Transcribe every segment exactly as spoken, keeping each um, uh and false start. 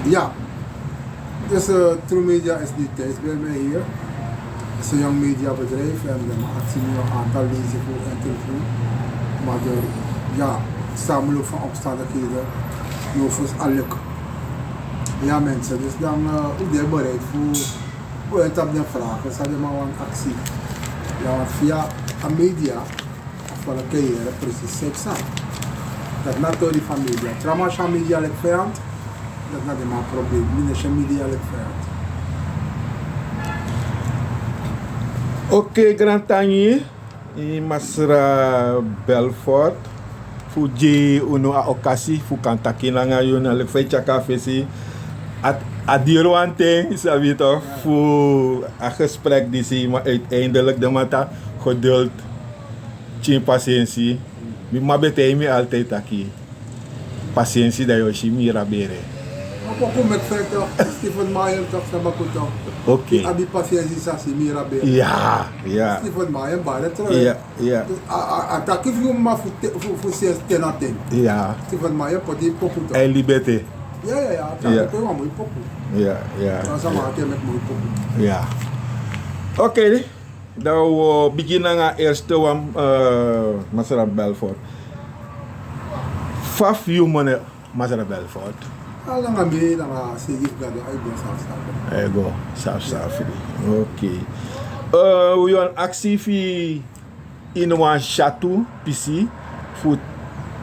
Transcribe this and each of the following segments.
Ja, dus eh, True Media is nu thuis bij mij hier. Het is een jong mediabedrijf en de actie nu een aantal lezen voor interview. Maar door, ja, samenloop van omstandigheden, no, voor alles. Ja mensen, dus dan eh, u bent bereid voor, voor het op de vragen, zal je maar een actie. Ja, want via een media, of wel een carrière, precies, seks aan. Dat na tori van media. Trauma van media lijkt vijand, dat na de man probleem. Minische media lijkt vijand. Oké, grantangi, i masra Belfort, fu gi unu a okasi fu kan taki nanga yu na leki fa i tyaka a fesi. A diri wan ten, i sabi toch, fu a gesprek disi, ma uiteindelijk de mata geduld, tyin pasensi. Mi mama ben taigi mi altijd taki pasensi, dan yu o si mi ira bere. A poku meki fa yu tok, Stephen Mayer tok, sabi a poku tok. Ok. Abi pasensi, sa si mi ira bere. Ya, ya. Stephen Mayer bari tron. Ya, ya. A taki fu yu mama fu te- fu fu sensi ten na ten. Ya. Stephen Mayer poti poku tok. A e libi ete. Ya, ya, ya. A taki wan moi poku. Ya, ya. San sama ati e meki moi poku. Ya. Ok. Dan wi o bigin nanga a eerste wan, masra Belfort. Fa fu yu, masra Belfort? A langa mi, langa seigi fu Gado, a e go safsafri. A e go safsafri. Ok. Wi wani aksi fu yu ini wan syatu pisi fu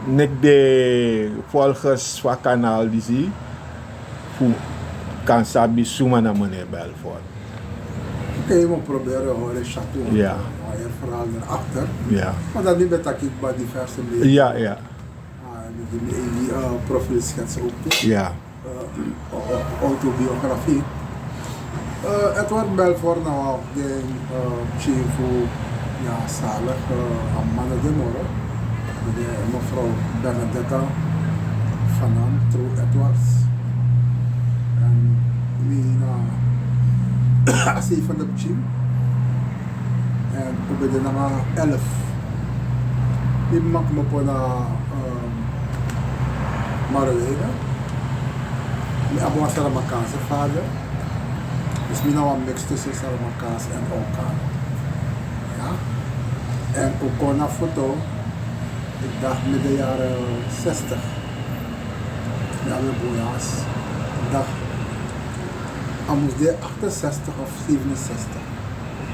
neki den volgers fu a kanaal disi fu kan sabi suma na meneer Belfort. Ok, mi o proberi hori syatu. Ya. A heri verhaal na achter. Ya. Ma dan mi ben taki kba diverse media. Ya, ya. Mi gi mi eigi profielschets ook tu. Ya. Autobiografie. Edward Belfort na wan fu den pikin fu, ya, salig, a mama no de moro. Mevrouw Bernadetta Fanan, tru Edwards. En mi na a zevende pikin. En wi ben de nanga elf. Mi mama komopo na Marwena. Mi abi wan Saramakaanse vader. Dus mi na wan mix tussen Saramakaans en Okan. Ya. En wi kon na foto, ik dacht midden jaren zestig. Mi abi boyas. Ik dacht, a mus de achtenzestig of zevenenzestig.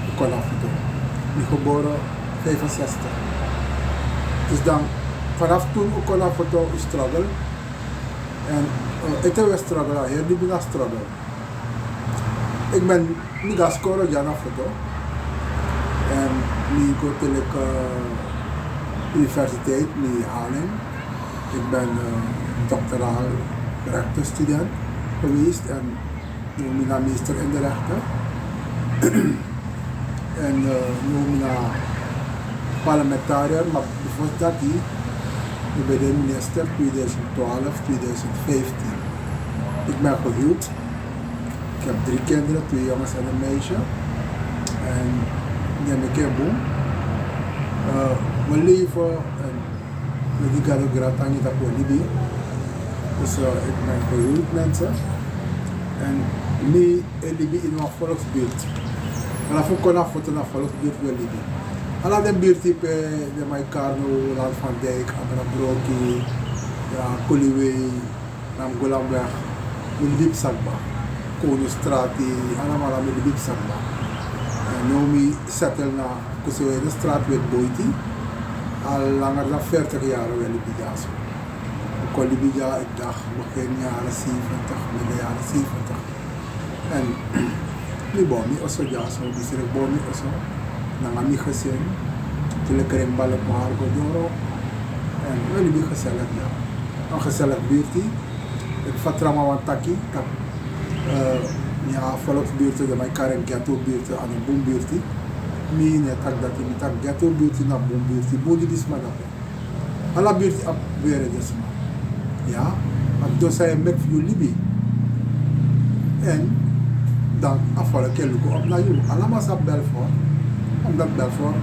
Wi kon na foto. Mi gebore vijfenzestig. Dus dan, vanaf toen wi kon na foto, wi struggle. En ete wi e struggle, a heri libi na struggle. Ik ben, mi go na skoro dya na foto. En mi go te leki universiteit, mi haal en. Ik ben doctoraal rechtenstudent geweest en now mi na meester in de rechten. En now mi na parlementariër, maar before dati mi ben de minister tweeduizend twaalf, tweeduizend vijftien. Ik ben gehuwd. Ik heb drie kinderen, twee jongens en een meisje. En mi en mi kin bun. We leven en we gi Gado grantangi taki we libi. Dus ik ben gehuwd, mensen. En mi e libi ini wan volksbuurt. Ala fu kon na foto na volksbuurt we libi. Ala den buurt pe den man e kari now, Land van Dijk, Abrabroki, ya, Koliwei, Namgolanweg, mi libi psa kba. Konustrati, alamala mi libi psa kba. En now mi settle na Kusuweinestraat, Witboiti. Al langer dan veertig jaar we libi dyaso. Wi kon libi dya, ik dacht begin jaren zeventig, midden jaren zeventig. En mi bouw mi oso dyaso, mi srek bouw mi oso nanga mi gezin. Te leki Ringbalk, Mahargo, Doro. En we libi gezellig dya. Een gezellig buurti. Ik vertrouw maar wan taki taki, ya, volksbuurten, den man e kari en ghettobuurten, a no bun buurti. Mi no e taki dati, mi taki ghettobuurti na bun buurti, bun libisma dape. Ala buurti abi weredesma. Ya, a disi e meki fu yu libi. En dan a volk e luku op na yu. Ala man sabi Belfort, omdat Belfort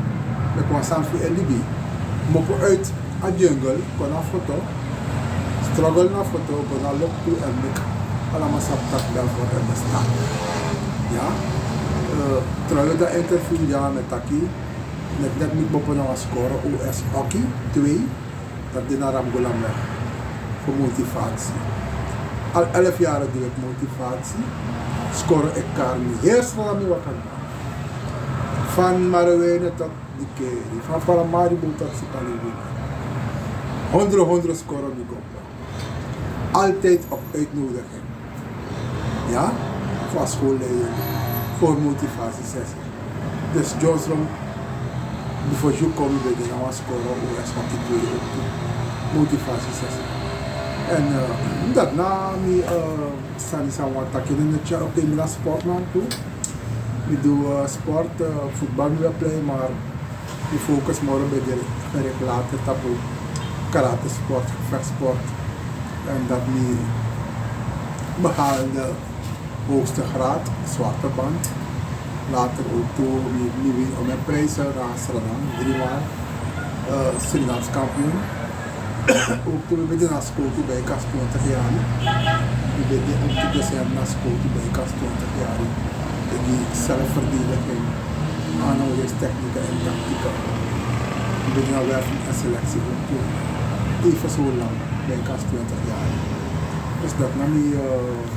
meki wan sani fu en libi. Mopo uit a jungle kon na foto, struggle na foto, go na loktu en meki Ala man sabi taki Belfort e bestaan. Ya. Terwijl dan interview ya mi e taki, net net mi kmopo na wan skoro, U S hockey twee, dat de na Ramgolamweg, fu motivatie. Al elf yari di wi e motivatie. Skoro e kari mi, heri Sranan mi waka. Fan Marowijne tot Dikeri, fan Paramaribo tot Sipaliwini. Hondro hondro skoro mi go. Altijd op uitnodiging. Ya, fu a schoolleider, fu motivatiesessie. Dus Johnson, before you come, ben de na wan skoro, U S hockey twee ook tu. Motivatiesessie. En dat na mi, sani san wan taki, en oké, mi na sportman tu. Mi du sport, voetbal mi ben play, maar mi focus moro ben de gericht later tapu karate sport, gevechtsport. En dat mi behaal de hoogste graad, zwarte band. Later ook tu mi, mi win al mijn prijzen na Sranan, drie maal Surinaams kampioen. Ook tu mi ben de na school tu bij kas twintig yari. Mi ben de ook tu docent na school tu bij kas twintig yari. En die zelfverdediging, aanhoudingstechnieken en tactieken. Mi ben de na werving en selectie ook tu. Even zo lang bij kas twintig yari. Dus dat na mi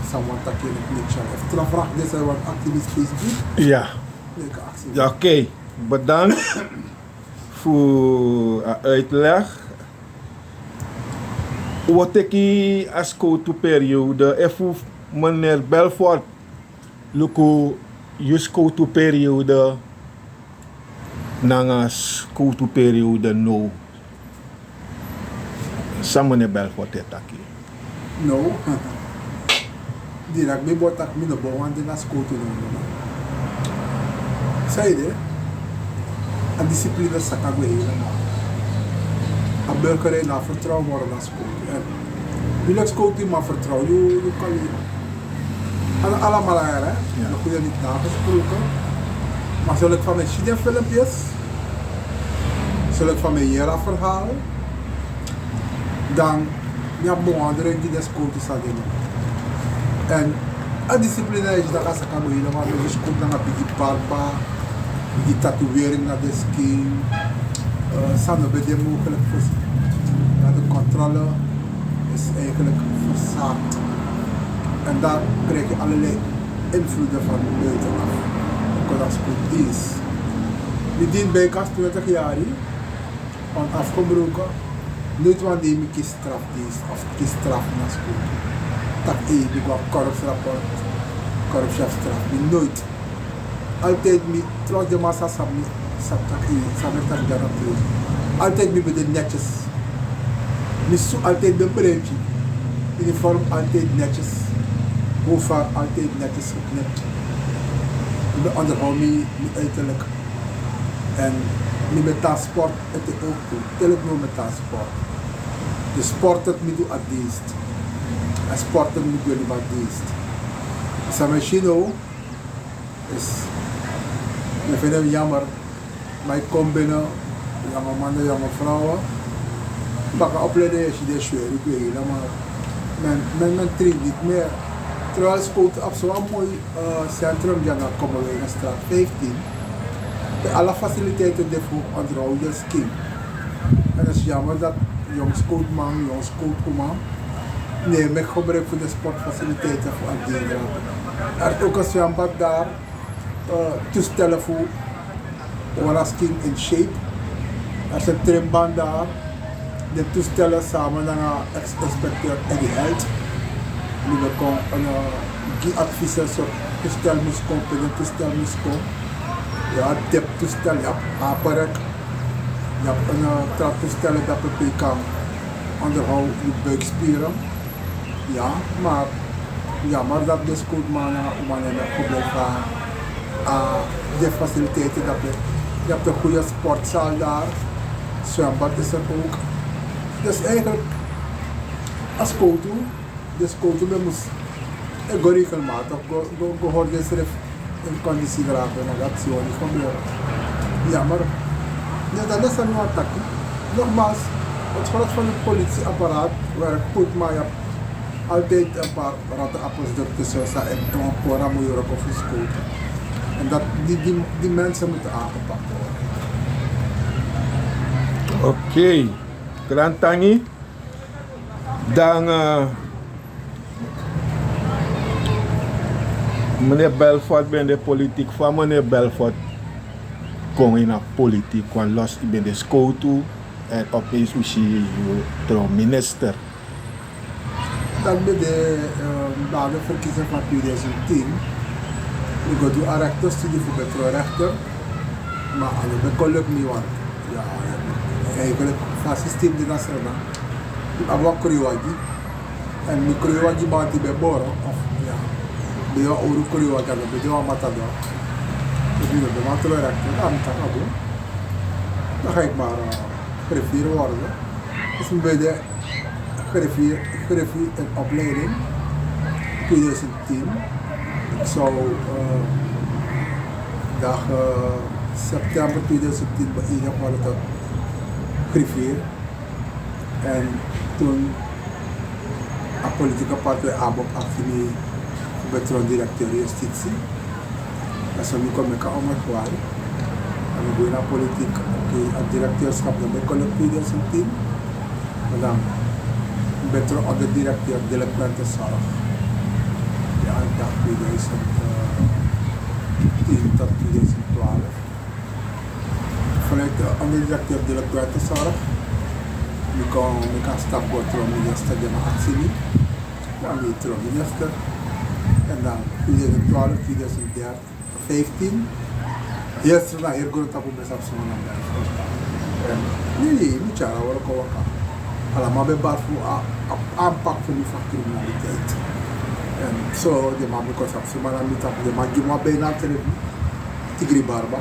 san wan taki in het nutshell. Efu tra vraag, dit is wat activist Facebook. Ja. Leuke actie. Ja, oké. Bedankt voor a uitleg. Wi o teki a skowtu periode, efu meneer Belfort luku yu skowtu periode nanga skowtu periode now. San meneer Belfort e taki? No. Direct mi bo taki mi no bo wani de na skowtu no no. San ede? A discipline saka gwe helemaal. A burger e na vertrouw moro na skowtu. En wi leki skowtu man vertrouw yu, yu kan yu. Ala, ala malaya, hè? Ja. Dan kun je niet nagesproken. Maar zal ik van mijn China filmpjes, zal ik van mijn Jera verhaal, dan mi abi wan dringi den skowtu san de no. En a discipline is dat a saka go helemaal, dus komt dan a bigi barba, bigi tatoeëring na de skin. San no ben de mogelijk voor, na de controle is eigenlijk verzaakt. En dan krijg je allerlei invloeden van buitenaf. Ook als goed is. Mi dien bij kas twintig yari, want afgebroken, nooit wan dei mi kisi strafdienst of kisi straf na skowtu. Tak' ei, mi go a korpsrapport, korpschefstraf, mi nooit. Altijd mi, trouwens den man san sabi mi, sabi taki, san mi taki dati na true. Altijd mi ben de netjes. Mi su altijd ben prenti. Uniform altijd netjes. Hoofdhaar altijd netjes geknipt. Mi ben onderhoud mi, mi uiterlijk. En mi ben tan sport, het is ook goed. Tel het no mi tan sport. De sport het mi du a dienst. En sport het mi du a dienst. San mi si no, is, mi vind het jammer. Maar ik kom binnen, jonge mannen, jonge vrouwen. Pak een opleiding, is die sfeer, ik weet helemaal. Men, men, men traint niet meer. Terwijl skowtu abi so wan moi, eh, centrum, die aan de Kommerwijnenstraat vijftien. De alle faciliteiten die voor onderhoud is king. En het is jammer dat jong skowtuman, jong skowtuman, nee, maak gebruik van de sportfaciliteiten voor aan die. Er is ook een zwembad daar, eh, toestellen voor Walaskin in shape. Er is een trimband daar. De toestellen samen met een ex-inspecteur en die held. Nu we komen een, eh, die adviseur, zo toestel moest komen, de toestel moest komen. Ja, dip toestel, ja, aperek. Ja, een, eh, trap toestel dat bepaalt kan onderhoud je buikspieren. Ja, maar jammer dat de skowtuman en a uman en a gebruik van, ah, de faciliteiten dat je, je hebt een goede sportzaal daar. Zwembad is er ook. Dus eigenlijk, als skowtu, de skowtu ben mus, eh, go regelmatig, go, go, go hori den srefi in conditie dragen, maar dat is gewoon niet gebeuren. Jammer. Ja, dat is een attack. Nogmaals, het gros van het politieapparaat werkt goed, maar je hebt Altijd een paar rotte appels ertussen staan en een pora moet je ook op geschoten. En dat, die, die, die mensen moeten aangepakt worden. Oké, grantangi. Dan eh, meneer Belfort ben de politiek van meneer Belfort. Kon in a politiek, want los ik ben de school toe. En opeens we zien je trouw minister. Dat ben de eh, na de verkiezing van tweeduizend tien. Ik go doe a rechterstudie voor ben trouw rechter. Maar aan de ben kon lukt niet, want ja, eigenlijk van systeem die nasrana. Ik heb wat kruiwagi. En mi kruiwagi banti ben boro of ja, ben je oro kruiwagi, dan ben je wat matador. Dus mi ben ben trouw rechter, dan mi kan doen. Dan ga ik maar eh, griffier worden. Dus mi ben de griffier, griffier in opleiding. Tweeduizend tien. Ik zou eh, dag eh, september tweeduizend tien beëdigd worden tot griffier. En toen a politieke partij ABOP aksi mi, fu ben tron directeur justitie. En so mi kon meki a omer fu wari. En mi go ini a politiek, oké, a directeurschap dan ben kon lukt tweeduizend tien. Maar dan ben tron onder directeur delinquentenzorg. Ja, ik dacht tweeduizend tien tot tweeduizend twaalf. Vanuit de onderdirecteur delinquentenzorg. Mi kon, mi kan stap go tron minister, den man aksi mi. Dan mi tron minister. En dan tweeduizend twaalf, tweeduizend dertien, vijftien. Yesterday na hier grond tapu ben sabi suma na mi. En nee, nee, mi tyari a wroko waka. Ala man ben bari fu a, a, aanpak fu mi van criminaliteit. En so den man ben kon sabi suma na mi tapu, den man gi mi wan bijnaam, Tigri Barba.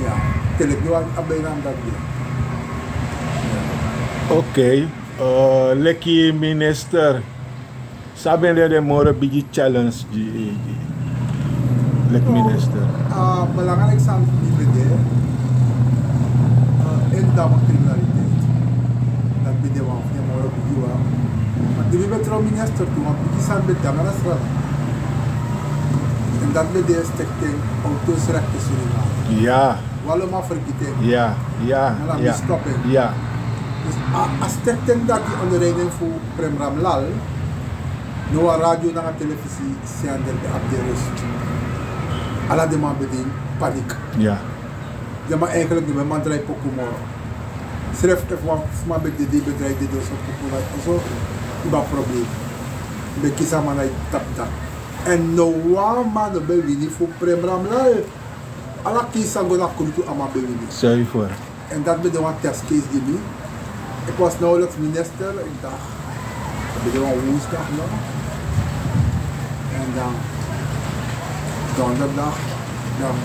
Ja, te leki wan a bijnaam dati de. Oké, eh, leki minister, san ben de den moro bigi challenge gi, gi, leki minister? A belangrijk sani fu mi ben de, eh, en dama criminaliteit. Dati ben de wan fu den moro bigi wan. Ma di mi ben tron minister tu, wan bigi sani ben de na Sranan. En dati ben de Stichting Auteursrechten Suriname. Ja. Walo man fergiti en. Ja, ja, ja. Ala mi stop en. Ja. Dus a, a stichting dati onder leiding fu Prem Ramlal, no wan radio nanga televisiezender ben abi den rust. Ala den man ben de ini paniek. Ja. Den man eigenlijk no ben man drai poku moro. Srefi efu wan sma ben dede, ben drai dede, so poku dati, so, yu ben abi probleem. Yu ben kisi a man na yu tapu dati. En no wan man no ben wini fu Prem Ramlal. Ala kisi san go na krutu, a man ben wini. Zuiver. En dati ben de wan test case gi mi. Ik was nauwelijks minister, ik dacht, dati ben de wan woensdag, no? En dan donderdag, dan,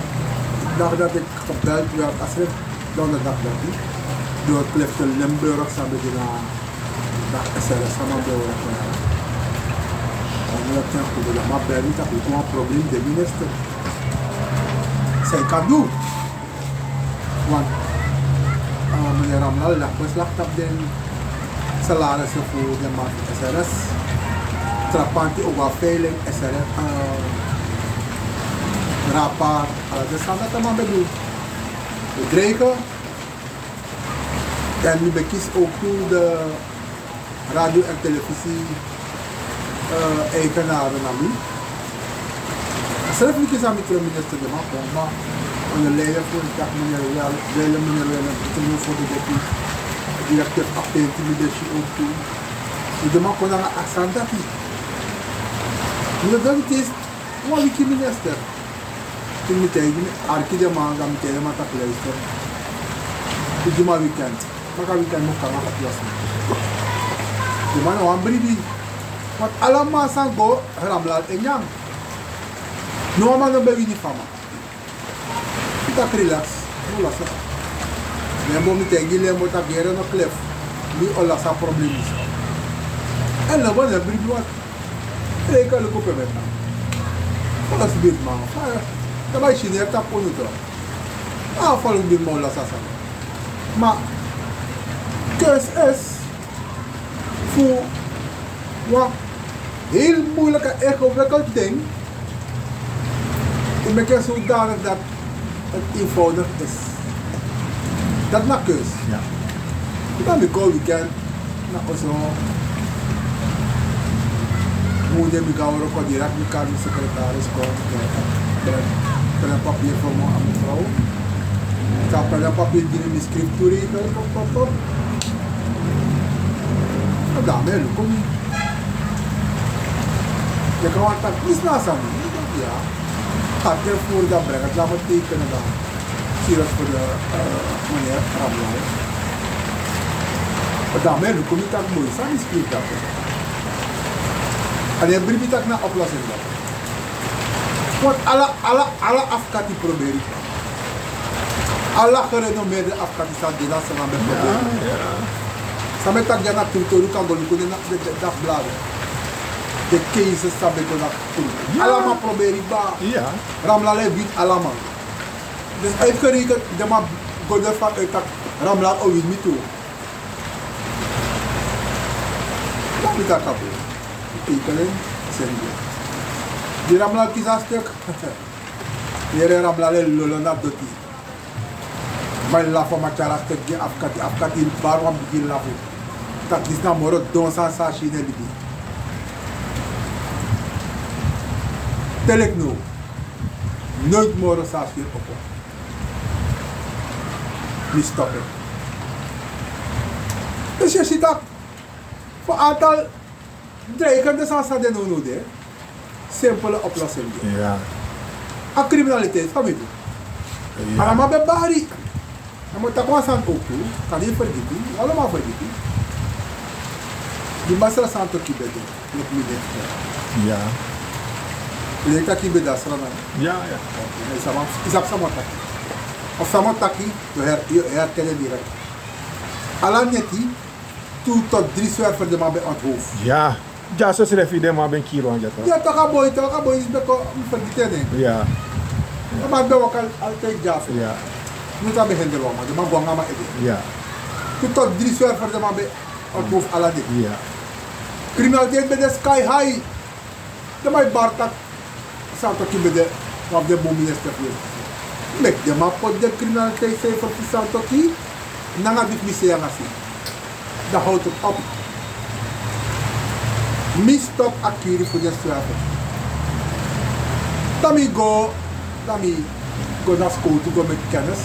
ik dacht dat ik gebeld werd, als ik donderdag dat niet, door Clifton Limburg, san ben de na, dan S R S, san man ben wroko. En dan ten goede, dan man bel mi tapu wan probleem de minister. San yu kan du? Want eh, meneer Ramlal leg beslag tapu den salaris fu den man fu S R S. Trapanti, ook wel veiling, S R S, eh, Rapa, ala den sani dati a man ben du. Bedreigen. En mi ben kisi ook toe de radio en televisie eh, eigenaren na mi. Srefi mi kisi a mi tron minister, den man kon, ma onder leiding fu, ik dacht, meneer Wel, Willem, meneer Willem, ik moet voor de deputy directeur Apenti, mi ben si ook toe. Dus den man kon nanga a sani dati. Mi ben dati is wan wiki minister. Toen mi taigi, mi arki den man, dan mi taigi den man tapu luister. Yu gi mi a weekend. Meki a weekend mi kon nanga a plas. Den man na wan bribi. Want ala man san go, Ramlal e nyan. No wan man no ben wini fu a man. Mi taki relax, no lasi. Lembo, mi taigi Lembo taki yere no klef. Mi o lasi a problem disi. En Lembo no e bribi wan. Ei, kan luku pe mi e tan. Folosi birman, fa, dan mi e si den e tapu unu tu. A, folosi birman o lasi a sani. Ma, keuze is fu wan heel moeilijk en ingewikkeld ding. U maakt het zodanig dat het eenvoudig is. Dat na keus. Dan mi kon weekend na oso. Mu de mi gawro kon direct mi kan mi secretaris kon. Brengt papier voor me aan mevrouw. Sa prende papier dini mi scripturi. Pop pop pop. Dame luku mi. Yu kan wani taki mi sna sani. Ya. Taki en furu dan brengt het laat me tekenen dan. Serieus voor de meneer Ramlauw. Dame luku mi taki boi sani script dat. En en bribi taki na oplossing dat. Want ala ala ala afkati proberi. Ala gerenommeerde afkati san de na Sranan ben proberi. San mi taki dya na tori tori kan go luku den na den dagblad. Den cases san ben go na tori tori. Alaman proberi kba. Ramlal e wini alaman. Dus uitgerekend den man go de van uit taki Ramlal o wini mi tu. Dati mi taki a bun. Yu teken en, seni go. Di Ramlal kisi a stuk. Yere Ramlal e lolo na doti. Ma yu lafu a man tyari a stuk gi afkati, afkati bari wan bigin lafu. Taki disi na moro don sani san a si ini en libi. Te leki now, noiti moro san a si en opo. Mi stop en. Dus yu si taki fu aantal dreigende sani san de nownow de, simpele oplossing de. A criminaliteit san mi du. A na man ben bari. A man taki wan sani ook tu, kan yu fergiti, wan lo man fergiti. Di masra Santoki ben de, leki mi de. Leki taki ben de a Sranan. Yu sabi san mi o taki. Of san mi o taki, yu herken en direct. Ala neti, tu tot dri swerver den man ben onthoofd. Dyaso srefi den man ben kiri wan dyaso. Ya, taki a boi, taki a boi disi ben kon, mi fergiti en nen. A man ben waka altijd dyaso. Noiti a ben hendel wan man, den man go nanga a man ede. Tu tot dri swerver den man ben onthoofd ala dei. Criminaliteit ben de sky high. Den man e bari taki Santoki ben de wan fu den bun minister fu yustifisi. Meki den man poti den criminaliteit cijfer fu Santoki nanga di fu mi sei nanga si. Dan howtu op. Mi stop a kiri fu den swerver. Dan mi go, dan mi go na skowtu go meki kennis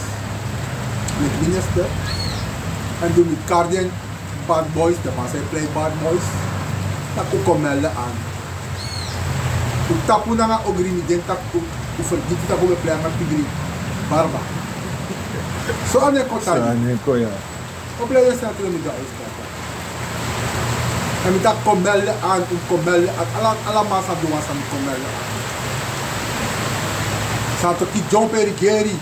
meki minister. Èn di mi kari den bad boys, den man san e plei bad boys, tak' un kon melde an. Un tapu nanga ogri, mi denki tak' un fergiti tak' un ben plei nanga pigri. Barba. So a nen kon tan. Oplei den sentrum mi go a Oostkaart. Èn mi taki kon melde an, un kon melde an. Ala, ala man san du wan sani kon melde an. Santoki dyompo e rigeri.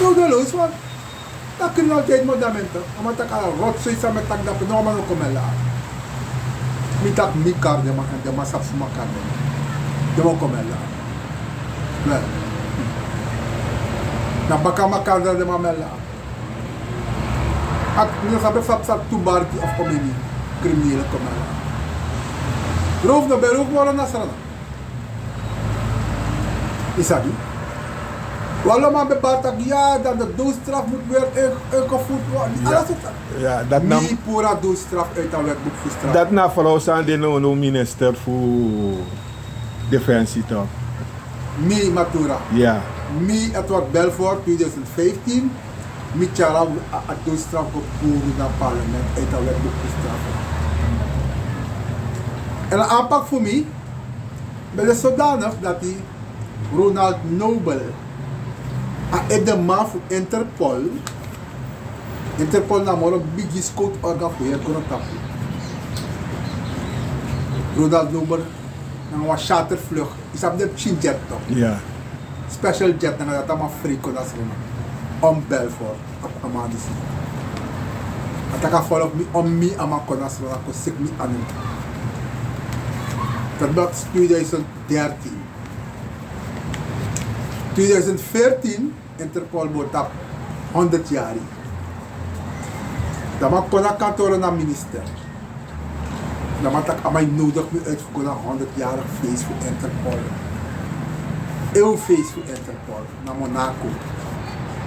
No, no, no, no. Na criminaliteit mandamenten. A man taki ala rotzooi san mi e taki dape, no, a man no kon melde an. Mi taki mi kari den man, èn den man sabi fu mi a kari den man. Den man kon melde an. Wel. Na baka mi a kari den man melde an. Ati, mi no sabi fa psa tu bari gi of kon meki criminele kon melde an. Roof no ben roof moro na Sranan. Yu sabi? Wan lo man ben bari taki ya, dan de doodstraf moet weer in, ingevoerd worden. Ala sortu. Mi puru a doodstraf uit a wetboek fu straf. Dati na frow san de now now minister fu Defensie toch? Mi, Matura. Mi, Edward Belfort, tweeduizend vijftien, mi tyari a, a doodstraf go puru na parlement uit a wetboek fu straf. Èn a aanpak fu mi ben de zodanig dati Ronald Nobel, a edeman fu Interpol. Interpol na moro bigi skowtu organ fu heri grontapu. Ronald Nobel nanga wan chartervlucht. Yu sabi den pikin jet toch? Special jet nanga dati a man frei kon na Sranan. Om Belfort, a man disi. A taki a follow mi, om mi a man kon na Sranan kon seki mi anu. Dat was tweeduizend dertien. Tweeduizend veertien, Interpol bo tapu honderd yari. Dan a man kon na kantoro na minister. Na man taki a man e nodig mi uit fu go na honderdjarig feest fu Interpol. Eu feest fu Interpol na Monaco.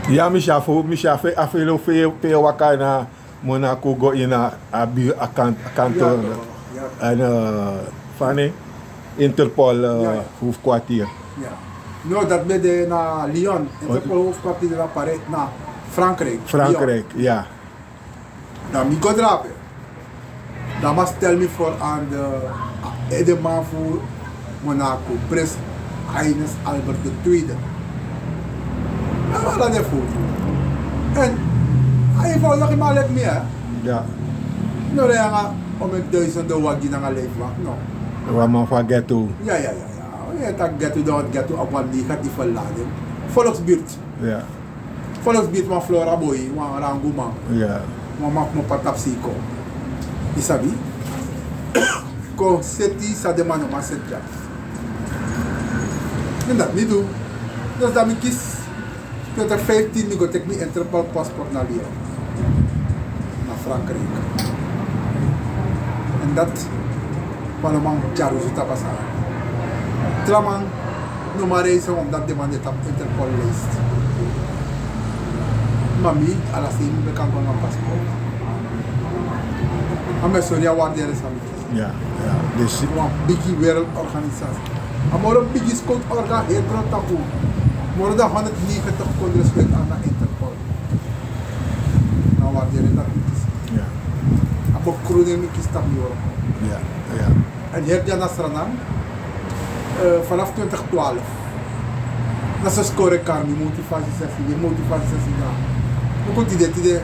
Ya, mi si a fu mi si a fe a felo fe pe waka na Monaco go ini a a bi a kan a kantor. En fani Interpol hoofdkwartier. No, dat ben de na Lyon. Interpol hoofdkwartier na Parijs, na Frankrijk. Frankrijk, ya. Dan mi go drape. Dan a man stel mi voor aan de edeman fu Monaco, prins Heinz Albert de Tweede. Dan ala den foto. En a eenvoudige man leki mi, hè. No, dan yanga om en duizenden wagi nanga lijfwacht, no. Wan man fu a ghetto. Ya, ya, ya, ya. Yu e taki ghetto, dan ghetto abi wan negatieve lading. Volksbuurt. Volksbuurt, wan Flora boi, wan rangu man. Wan man kmopo na tapu seiko. Yu sabi? Kon seti san den man no man seti dya. En dati mi du. Dus dan mi kisi. Twintig vijftien mi go teki mi Interpol paspoort na Lyon, na Frankrijk. En dati, wan man dyarusu tapu a sani. Tra man no man reisi, omdat den man de tapu Interpol lijst. Ma mi ala sei mi ben kan go nanga paspoort. A mi e sori a warderi san mi kisi. Wan bigi wereldorganisatie. A moro bigi skowtu organ heri grontapu. Moro dan honderdnegentig kondre sluit aan na Interpol. Na warderi dati mi kisi. A bekroning mi kisi tapu mi wroko. En heri dya na Sranan, vanaf twintig twaalf. Na so scorecarmi, motivatiesessie, weer motivatiesessie. Dan luku tide, tide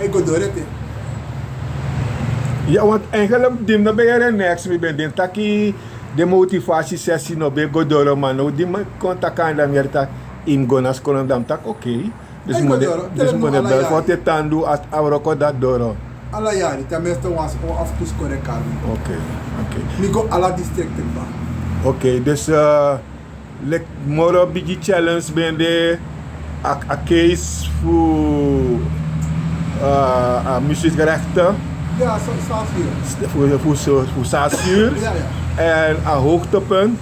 e go doro ete. Ya, want eigenlijk di mi no ben yere neks, mi ben denki taki den motivatiesessie no ben e go doro, ma now di mi kon taki anda, mi yere taki yu mus go na skoro, dan mi taki oké. Dus mi ben de bel fu a te tandu a wroko dati doro. Ala yari, ten minste wan of tu scorecarmi. Oké, oké. Mi go ala distrikten kba. Oké, dus leki moro bigi challenge ben de a case fu a muziekrechten. Ya, so, zes uur. Fu, fu, fu zes uur. Ya, ya. En a hoogtepunt.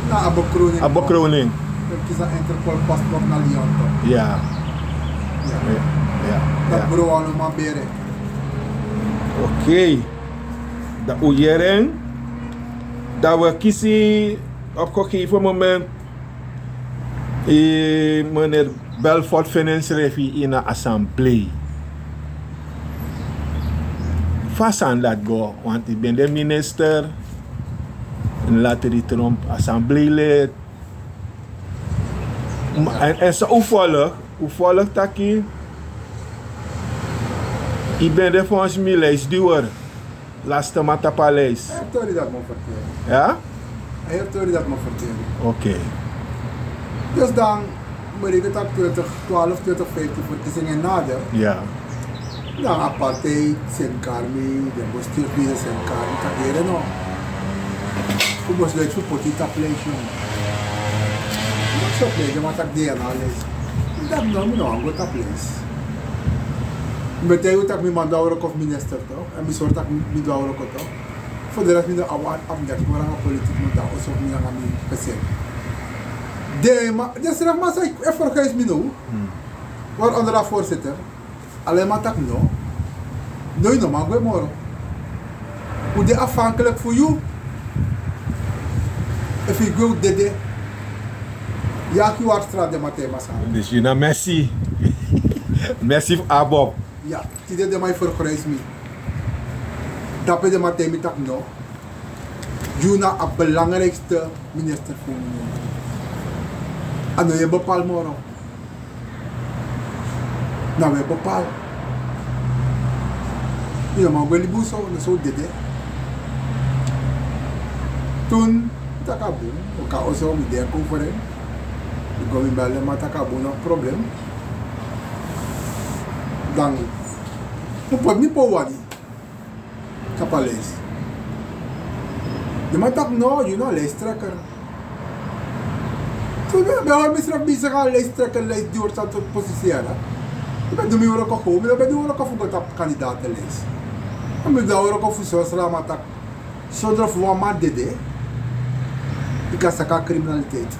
Na a bekroning. A bekroning. Yu kisi a Interpol paspoort na Lyon toch? Ya. Ya. Dati bro wan no man bere. Oké. Dan un yere en. Dan wi e kisi op gegeven moment, meneer Belfort feni ensrefi ini a assemblee. Fa a sani dati go, want yu ben de minister, en later yu tromp assembleelid. Ma, en, en so un volg, un volg taki yu ben de volgens mi lijstduwer. Laatste man tapu a lijst. A heri tori dati mi o ferteri. Ya? A heri tori dati mi o ferteri. Oké. Dus dan, mi reken taki twintig twaalf, twintig vijftien verkiezingen nader. Ya. Dan a partij seni kari mi, den bestuurslieden seni kari mi, taki yere no. Un besluit fu poti yu tapu lijst, no. Mi taki so lijst, den man taki DNA lijst. Mi taki no, mi no wani go tapu lijst. Mi ben taigi un taki mi man du a wroko fu minister toch, en mi sori taki mi du a wroko toch. Voor de rest mi no abi, abi niks moro nanga politiek, no, dan oso fu mi nanga mi pesen. Den man, den srefi man san e verguis mi now, waaronder a voorzitter. Ala den man taki no. No, yu no man gwe moro. Un de afhankelijk fu yu. Efu yu gwe un dede. Yaki Wartstra, den man taigi mi a sani. Dus yu na Messi. Messi fu ABOP. Ya, tide den man e verguis mi. Dape den man taigi mi taki no. Yu na a belangrijkste minister fu mi. A no yu e bepaal moro. Na wi e bepaal. Yu no man gwe libi un so, na so un dede. Toen, mi taki a bun, un kon oso, mi denki over en. Mi go, mi bel den man, taki a bun, no problem. Dan, un poti mi pe un wani. Tapu a lijst. Den man taki no, yu na lijsttrekker. So mi ben hori misrefi bezig nanga lijsttrekker, lijstduwer, san sortu positie ya. Mi ben du mi wroko, mi ben du wroko fu go tapu kandidatenlijst. Mi dan wroko fu sosra, ma taki, sondro fu wan man dede, yu kan saka kriminaliteit.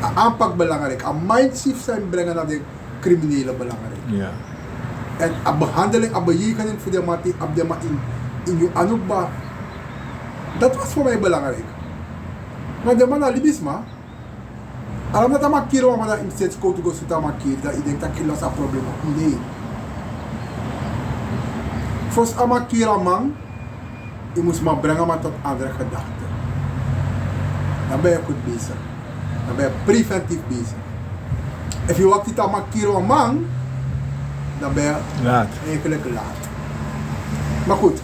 A anpak belangrijk, a mindset san yu brengen na den kriminele belangrijk. En a behandeling, a bejegening fu den man, di abi den man in, in yu anukba. Dat was voor mij belangrijk. Maar den man na libisma, ala na tamakiri wan man, dan yu mus seti skowtu go sutu tamakiri, dan yu denki taki yu losi a problema. Nee. Fosi a man kiri a man, yu mus man brengen a man tot andere gedachte. Dan ben je goed bezig. Dan ben je preventief bezig. Efu yu wakti te a man kiri wan man, dan ben je eigenlijk laat. Maar goed.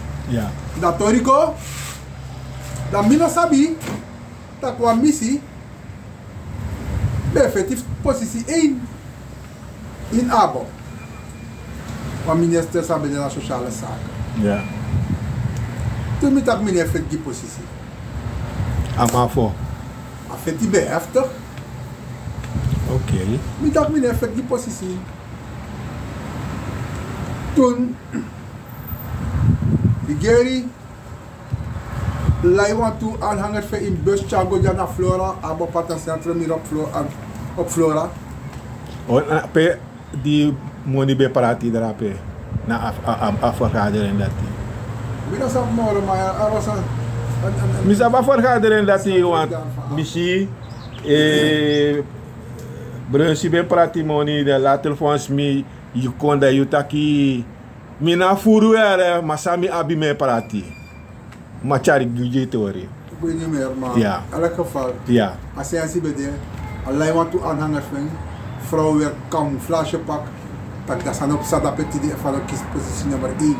Dan tori go, dan mi no sabi taki wan misi ben feti fu posisi één ini ABOP. Wan minister san ben de na sociale zaken. Toen mi taki mi no e feti gi posisi. A man fu a feti ben heftig. Mi taki mi no e feti gi posisi. Toen Ligeri lai wantu aanhangers fu en ini bus tyari go dya na Flora, ABOP Centrum, hier op Flo-, aan, op Flora. O, na pe di moni ben prati drape na a, a, a, a vergadering dati. Mi no sabi moro, ma a was a, a, a, a, mi sabi a vergadering dati, want mi si, eh, Brunsi ben prati moni, dan later volgens mi yu kon, dan yu taki mi na furu yere, ma san mi abi mi e prati. Ma tyari gi yu tori. Ik weet niet meer, maar in elk geval, a sensi ben de, a lai wantu aanhangers fu en, vrouw weer camouflagepak, taki a sani o psa dape tide, efu a no kisi posisi nummer één.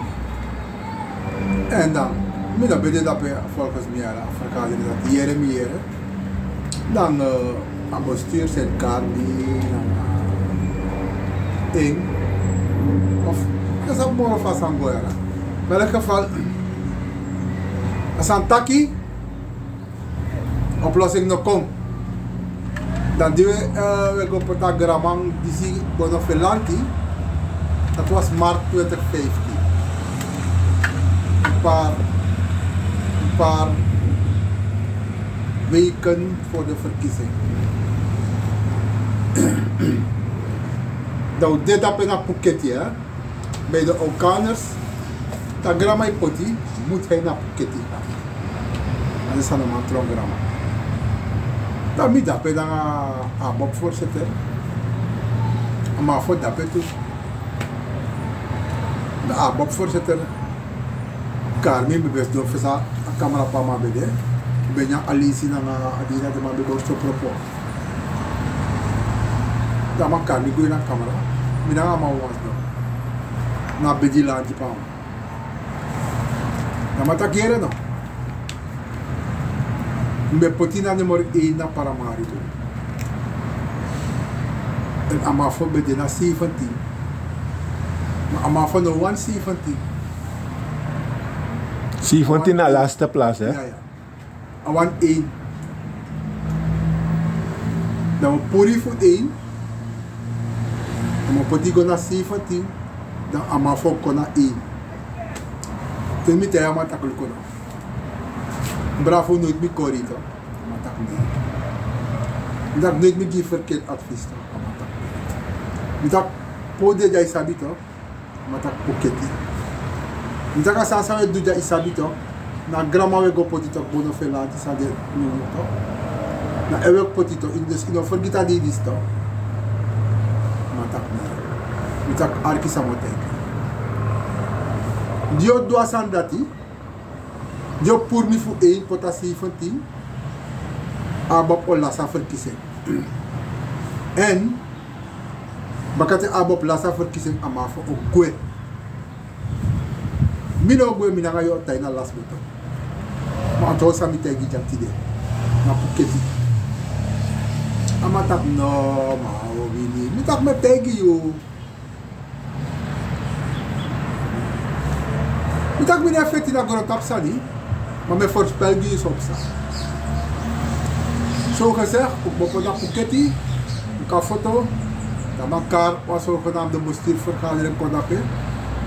En dan, mi no ben de dape, volgens mi, a vergadering dati, yere mi yere. Dan, eh, a bestuur seni kari na en. Of, a sabi moro fa a sani go yere. Maar in elk geval, a sani taki, oplossing no kon. Dan di we, eh, we go poti a granman disi Bono Felanti. Dat was maart twintig vijftien. Een paar, een paar weken voor de verkiezing. Dan we de dape na Puketi, hè. Bij de Okaners, te a granman e poti, moet hij naar Puketi gaan. Dat is aan de man tron granman. Dan mi dape nanga ABOP voorzitter. A man fu dape tu. Na ABOP voorzitter. Kari mi, mi ben sidon fesi a kamera pe a man ben de. Mi ben nyan alisi nanga a dei dati a man ben go so propo. Dan a man kari mi go ini a kamera. Mi nanga a man wan sidon. Na bedi lanti pe a man. Dan a man taki yere no. Mi ben poti na nummer één na Paramaribo. En a man fu ben de na zeventien. Ma a man fu no wani zeventien. Zeventien na laatste plaats, hè? Ja, ja. A wani één. Dan we puru fu één. Dan we poti go na zeventien. Dan a man fu kon na één. Te mi taigi a man taki luku no. Bravo, nooit mi kori, toch? A man taki nee. Mi taki nooit mi gi verkeerd advies, toch? A man taki nee. Mi taki pe un de dya, yu sabi, toch? A man taki Puketi. Mi taki a sani san we du dya, yu sabi, toch? Na granman we go poti, toch, Bono Felanti san de, no, no, toch? Na en we poti, toch, dus yu no fergiti a dei disi, toch? A man taki nee. Mi taki arki san mi o taigi yu. Di yu o du a sani dati, di yu o puru mi fu één poti na zeventien, ABOP o lasi a verkiezing. En baka te ABOP lasi a verkiezing, a man fu o gwe. Mi no o gwe, mi nanga yu o tan ini a lasi boto. Ma a tori san mi taigi yu dya tide, na Puketi. A man taki no, ma a o wini. Mi taki mi e taigi yu. Mi taki mi no e feti na grontapu sani, ma mi e voorspel gi yu san o psa. Zo gezegd, un kmopo na Puketi, un kon a foto, dan a man kari wan zogenaamde bestuursvergadering kon dape.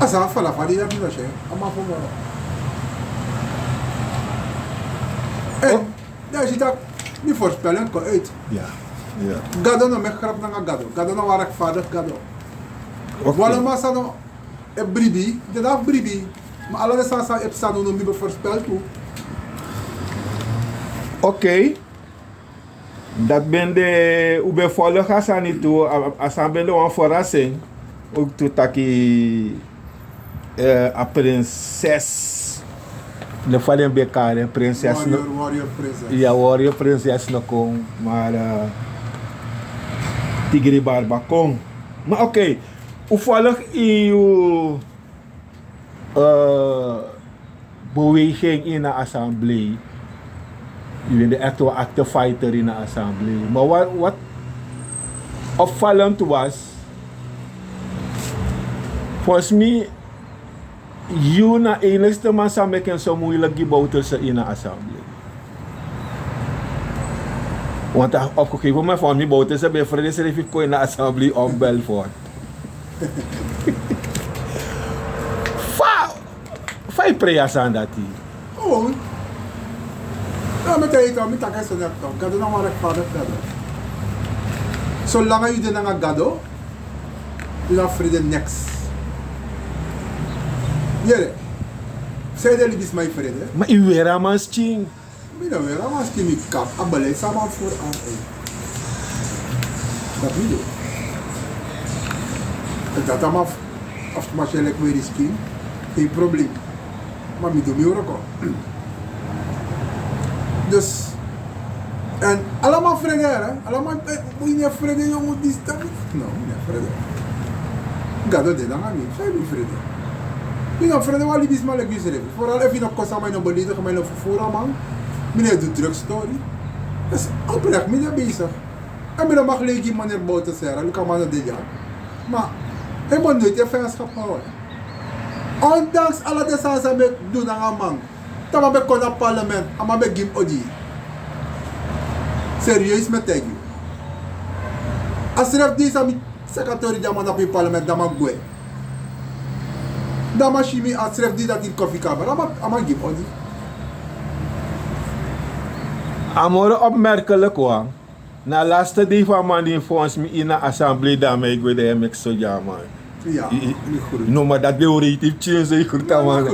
A sa fala fali dati no se a man fu moro. En dan si tak' mi voorspel en kon uit. Gado no meki grap nanga gado. Gado no wari ekfadigi gado. Wala man sa no e bribi den na fu bribi. Ma ala den sani san e psa no no mi ben voorspel tu. Ok. Dati ben de un ben folg a sani tu. A sani ben de wan forasing. Ook tu taki a prinses no fa den ben kari en prinses no. Ya warrior prinses no kon. Mari tigri barba kon. Ma ok. Un folg in yu beweging in a assemblee. Yu ben de ekte wan akte fighter in a assemblee. Ma wat opvallend was, volgens mi yu na enigste man san meki en so muilik gi bowterse in a assemblee. Want op gegeven moment van mi bowterse ben frede srefi kon in a assemblee om belfort. Fa fa yu prei a sani dati? Oh. No mi taigi yu tok mi taki a sani dati tok gado na wan rekfadigi gado. Solanga yu de nanga gado, yu na frede neks. Yere. San yu de libisma yu frede? Ma yu weri a man skin. Mi no weri a man skin mi kap a beleid san a man furu an. Dati mi du. Dati a man fu a fu tu masi en leki weri skin. Gen problem. Ma mi du mi wroko. Dus en ala man frede. Ala man. Yu no e frede yongu disi taki no mi no e frede. Gado de nanga mi san yu mi frede? Yu no frede wan libisma leki yusrefi. Foral efu yu no kon sama yu no beleidigi ma yu no fufuru a man. Mi no e du druk stori. Dus oprek mi de besigi. En mi no mag lei gi maneri bowte sera luka man no de dya. Ma en man noiti e fenskap hawe. Ondanks ala den sani san mi e du nanga a man. Te a man ben kon na parlement a man ben gi mi odi. Serieus mi e taigi yu. A srefi dei san mi saka tori di a man na kon ini parlement dan a man gwe. Dan a man si mi a srefi dei dati ini kofi kamer a man gi mi odi. A moro opmerkelik wan. Na a laste dei fu a man di mi fonsi mi ini a assemblee dan a man e gwe dan yu e meki so gi a man. No ma dati ben wreiti pikin so yu grutu a man.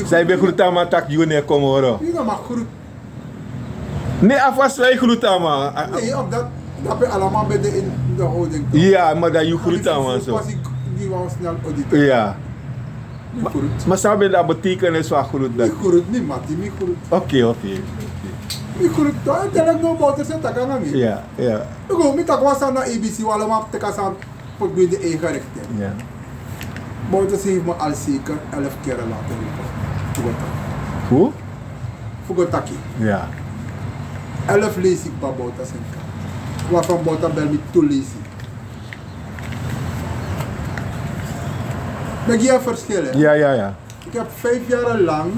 San yu ben grutu a man tak' yu no e kon moro. Ne a fasi san yu grutu a man. Dape ala man ben de ini de holding. Ya ma dan yu grutu a man so. Ya. Ma san ben de a betekenis fu a grutu dati? Mi grutu mi mati mi grutu. Ok ok. Mi grutu dan en telek no bowterse taki nanga mi. Ya ya. Luku mi taki wan sani na abc wan ala man teki a sani. Poti gwe ini den eigen rekten. Bowterse hebi mi al seker elf kere lati en fu go taki. Fu go taki. Elf leisi kba bowterse en kari. Waarvan Bouta bel mi tu leisi. Meki je verschil, hè? Ja, ja, ja. Ik heb vijf jaar lang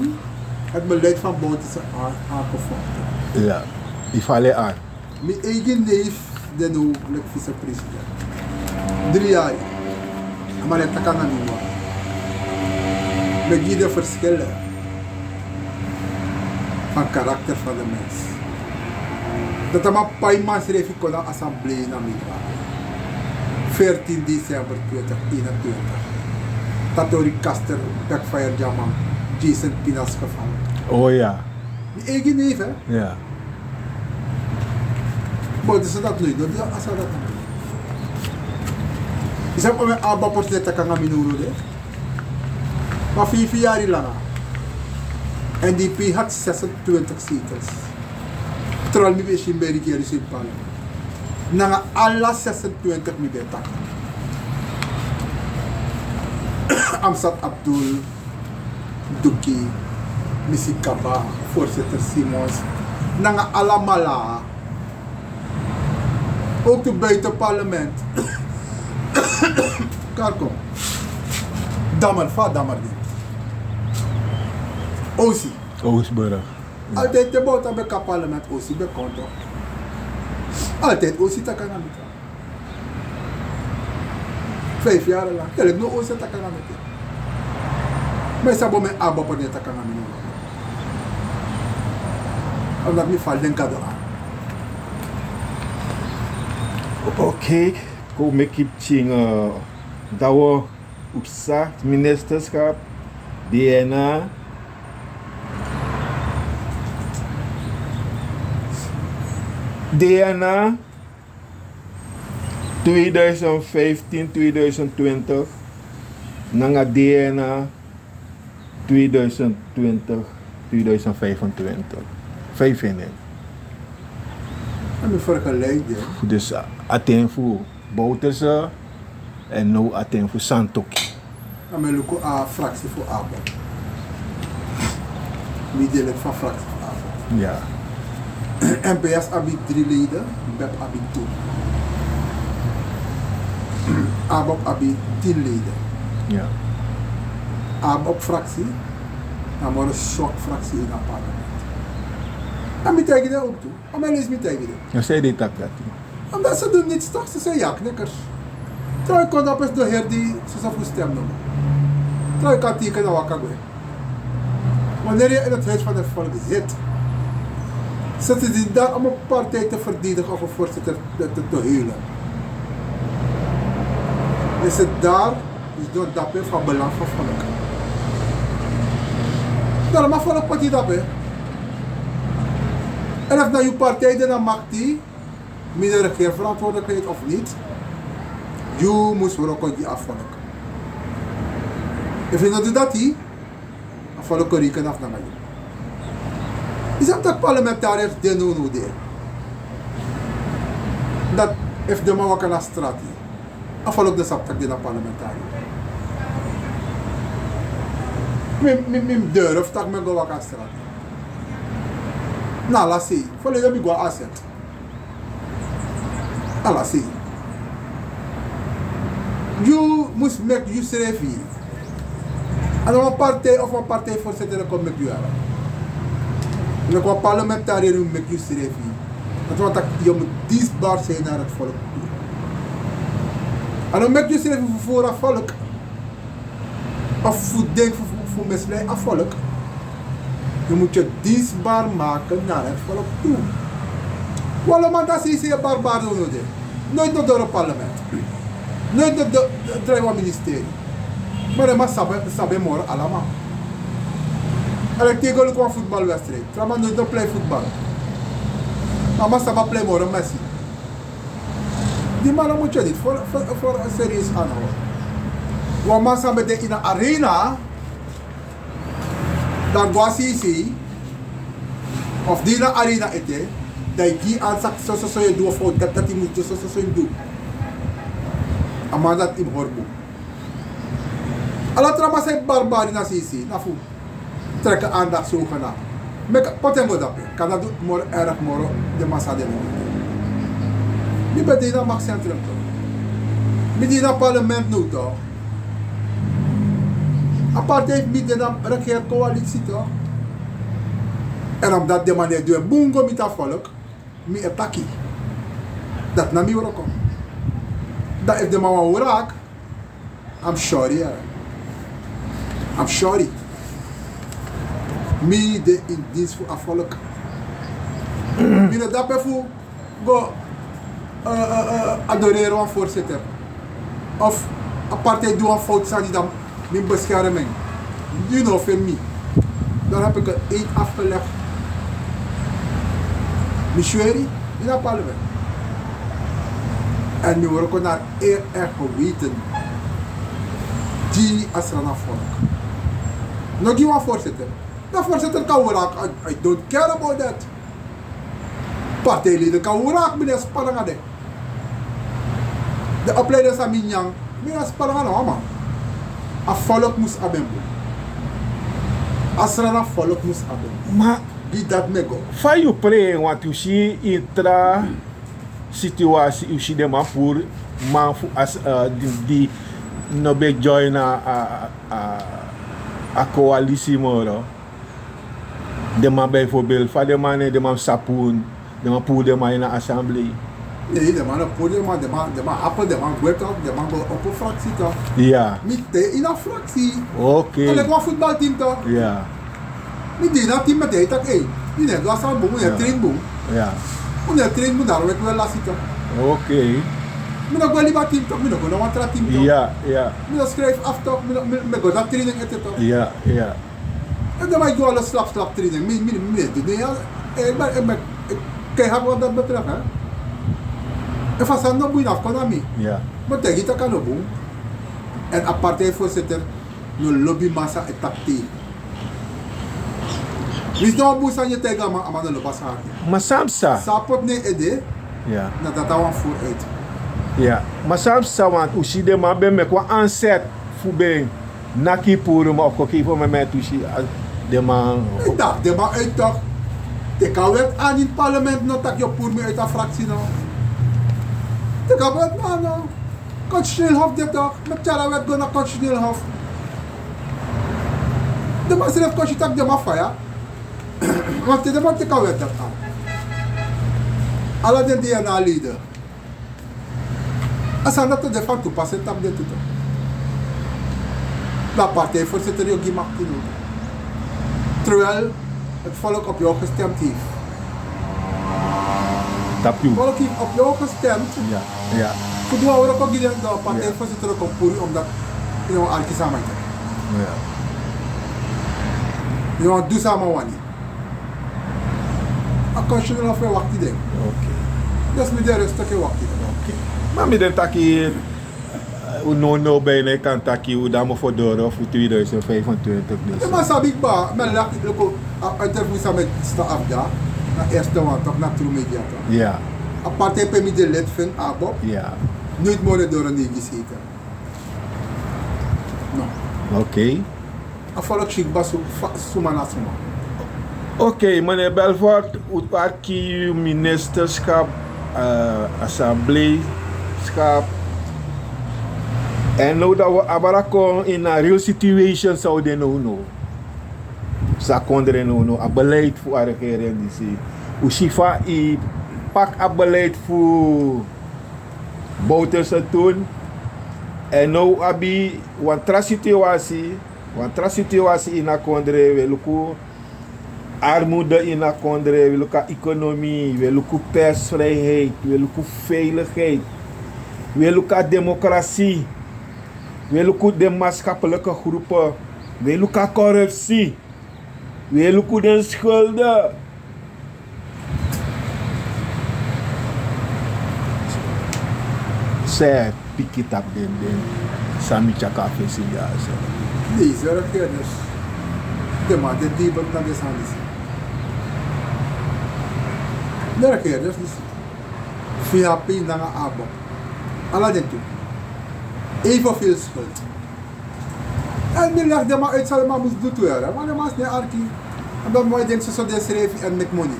het beleid van Bouterse a-, aangevochten. Ja, die vallen aan. Mi eigi neef de no leki vicepresident. Dri yari. A man e taki nanga mi wan. Meki de verschil van karakter van de mens. Dati a man pai man srefi kon na assemblee na mi. Veertien december twintig eenentwintig. Tatori Kaster, backfire dyaman, Jason Pinas geval. Oh ja. Mi eigi neef, hè? Ja. Bouterse dati no e du, a sa dati no e du. Yu sabi omeni a baba porsi e taki nanga mi now de. Ma vijf yari langa. N D P had zesentwintig zetels. Terwijl mi ben e si mi ben e regeri, so in parlement. Nanga ala zesentwintig mi ben e taki. Amsat Abdul, Duki, Misi Kaba, voorzitter Simons, nanga alamala. Ook tu buiten parlement. Karkom. Dammer, fa dammer di. Osi. Oosburg. Altijd te Bouta ben kan parlement, Osi ben kon toch. Altijd Osi taki nanga mi. Vijf yari lang. Tel ik no Osi taki nanga mi. Ma yu sabi omeni a baba no e taki nanga mi no. Omdat mi fali den Gado an. Oké, kon meki pikin, eh, dan we op zacht ministerschap, D N A. D N A. Tweeduizend vijftien, tweeduizend twintig, nanga D N A tweeduizend twintig, tweeduizend vijfentwintig. Vijf in. En mi vergelijk dit. Dus, eh, a ten fu Bouterse en now a ten fu Santokhi. Dan mi luku a fractie fu ABOP. Mi de lid van fractie fu ABOP. Ja. M P S abi drie leden, BEP abi tu. ABOP abi tien leden. Ja. ABOP fractie, na moro zwak fractie in a parlement. En mi taigi den ook tu. Omeni leisi mi taigi den. Ja, zij deed dat, dat. Omdat ze doen niets toch, ze zijn jaknikkers. Terwijl yu kon dape sidon heri di, ze sa fu stem no. Terwijl yu kan teken na waka gwe. Wanneer je in het huis van het volk zit, zitten ze niet daar om een partij te verdedigen of een voorzitter te, te, te heulen. Je zit daar, dus door dape fu a belang fu a volk. Daarom a volk poti dape. En efu na yu partij de na makti, mi de regeerverantwoordelijkheid of niet, yu mus wroko gi a volk. Efu yu no du dati, a volk o reken af nanga yu. Yu sabi tak' parlementariërs de now now de. Dati efu den man waka na strati, a volk no sabi tak' den na parlementariër. Mi, mi, mi mus durf taki mi e go waka na strati. Na ala sei, verleden mi go na A Z. Ala sei. Yu mus meki yusrefi. A no wan partij of wan partijvoorzitter kon meki yu. Leki wan parlementariër yu mus meki yusrefi. Dati wani taki yu mus dienstbaar zijn naar het volk. A no meki yusrefi fu furu a volk. Of fu denki fu, fu, fu mislei a volk. Yu mus yu dienstbaar maken naar het volk toe. Wan lo man dati sei sei e barbaar unu de. Nooit no doro parlement. Nooit no do, drijf wan ministerie. Ma den man sabi, sabi moro ala man. Ala ten go luku wan voetbalwedstrijd. Tra man nooit no plei voetbal. Ma man sabi plei moro Messi. Di man no mus yu diti fu, fu, fu serieus anhouden. Wan man san ben de ini a arena, dan go na sei sei, of di ini a arena ete, dan yu gi yu ansa taki soso so yu e du, of dati dati yu mus du, soso so yu mus du. A man dati yu mus hori bun. Ala tra man san e barbari na sei sei, na fu trek aandacht zogenaamd. Meki poti en go dape. Kan dati du moro erg moro den man san de no. Mi ben de ini a maktsentrum toch. Mi de ini a parlement now toch. A partij fu mi de na regeri coalitie toch. En omdat den man no e du en bun go miti a volk, mi e taki. Dati na mi wroko. Dan efu den man wani wraki, I'm sorry, eh. I'm sorry. Mi de in dienst fu a volk. Mi no de dape fu go eh, eh, eh, adoreren wan voorzitter. Of a partij du wan fout sani, dan mi bescherming. You know, voor mi. Dan heb ik een eed afgelegd. Mi sweri in a parlement. En mi wroko na eer en geweten. Gi a Sranan volk. No gi wan voorzitter. Dan voorzitter kan wraki. I, I don't care about that. Partijleider kan wraki, mi no e span nanga den. Den opleiding san mi nyan, mi no e span nanga no wan man. A volk mus abi en bun. A Sranan volk mus abi en bun. Ma gi dati mi e go. Fa yu prei en, want yu si ini tra situasi, yu si den man puru man fu a s-, eh, di, di no ben join a, a, a, a coalitie moro. Den man bijvoorbeeld, fa den man, den man sabi, den man puru den man ini a assemblee. Nee, den man no puru den man, den man, den man happen, den man gwe toch, den man go opo fractie toch. Ya. Mi de ini a fractie. Oké. Gelijk wan voetbalteam toch. Ya. Mi de ini a team, mi e taki, hey, mi no e du a sani bun, mi no e train bun. Ya. Mi no e train bun, daarom meki wi e lasi toch. Oké. Mi no go libi a team toch, mi no go na wan tra team toch. Ya, ya. Mi no schrijf af toch, mi no, mi, mi go na training ete toch. Ya, ya. En dan man e du ala slap slap training. Mi, mi, mi, mi, mi, mi, mi, mi, mi, mi, keihard wat dat betreft, hè. Efu a sani no bun, yu no abi kon na mi. Ya. Mi taigi yu taki a no bun. En a partijvoorzitter no lobi man san e taki tegen. Winsi no wan bun sani yu e taigi a man, a man no lobi a sani. Ma san mi sa. San a poti na en ede, ya, na dati a wani voer uit. Ya. Ma san mi sa, want un si den man ben meki wan aanzet fu ben naki puru, ma op gegeven moment un si, ah, den man. Ik dacht, den man uit toch. Teki a wet aan in het parlement no, taki yu o puru mi uit a fractie no. Teki a wet na no. Constitutioneel Hof de toch. Meki tyari a wet go na Constitutioneel Hof. Den man srefi kon si taki den man faya. Want te den man teki a wet dati aan, ala den D N A-leden. A sani dati o de van toepassing tapu den tu toch. Dan partijvoorzitter yu o gi makti now toch. Terwijl het volk op jou gestemd heeft. Tapu yu. Het volk heeft op jou gestemd. Ya, ya. Fu du wan wroko gi den, dan partijvoorzitter o kon puru yu omdat yu no wani arki san a man e taki. Ya. Yu no wani du san a man wani. A Constitutioneel Hof e wakti den. Oké. Dus mi de rustig e wakti den. Oké. Ma mi denki taki, eh, un no, no, bijna yu kan taki un de na mofo doro fu tweeduizend vijfentwintig dus. Ma sabi kba, mi e laki luku a interview san mi e stan abi dya, na eerste wan toch, na True Media toch. Ya. A partij pe mi de lid fu, ABOP. Ya. Nooit moro doro neigi zetel. No. Oké. A volk si kba su-, fa-, suma na suma. Oké, meneer Belfort, un arki ministerschap, eh, assembleeschap. En now dan wi abra kon ini a real situation san un de now now. San kondre now now, a beleid fu a regering disi. Un si fa yu pak a beleid fu Bouterse toen. En now un abi wan tra situasi, wan tra situasi ini a kondre. Wi e luku armoede ini a kondre, wi e luku a economie, wi e luku persvrijheid, wi e luku veiligheid, wi e luku a democratie, wi e luku den maatschappelijke groepen, wi e luku a corruptie, wi e luku den schulden. San yu e piki tapu den, den san mi tyari kon na fesi dyaso? Deze regeerders, den man de debel na den sani disi. Den regeerders disi, V H P nanga ABOP, ala den tu, evenveel schuld. En mi leg den man uit san den man mus du tu, hè. Want den man no e arki. En dan mi denki soso den srefi e meki moni.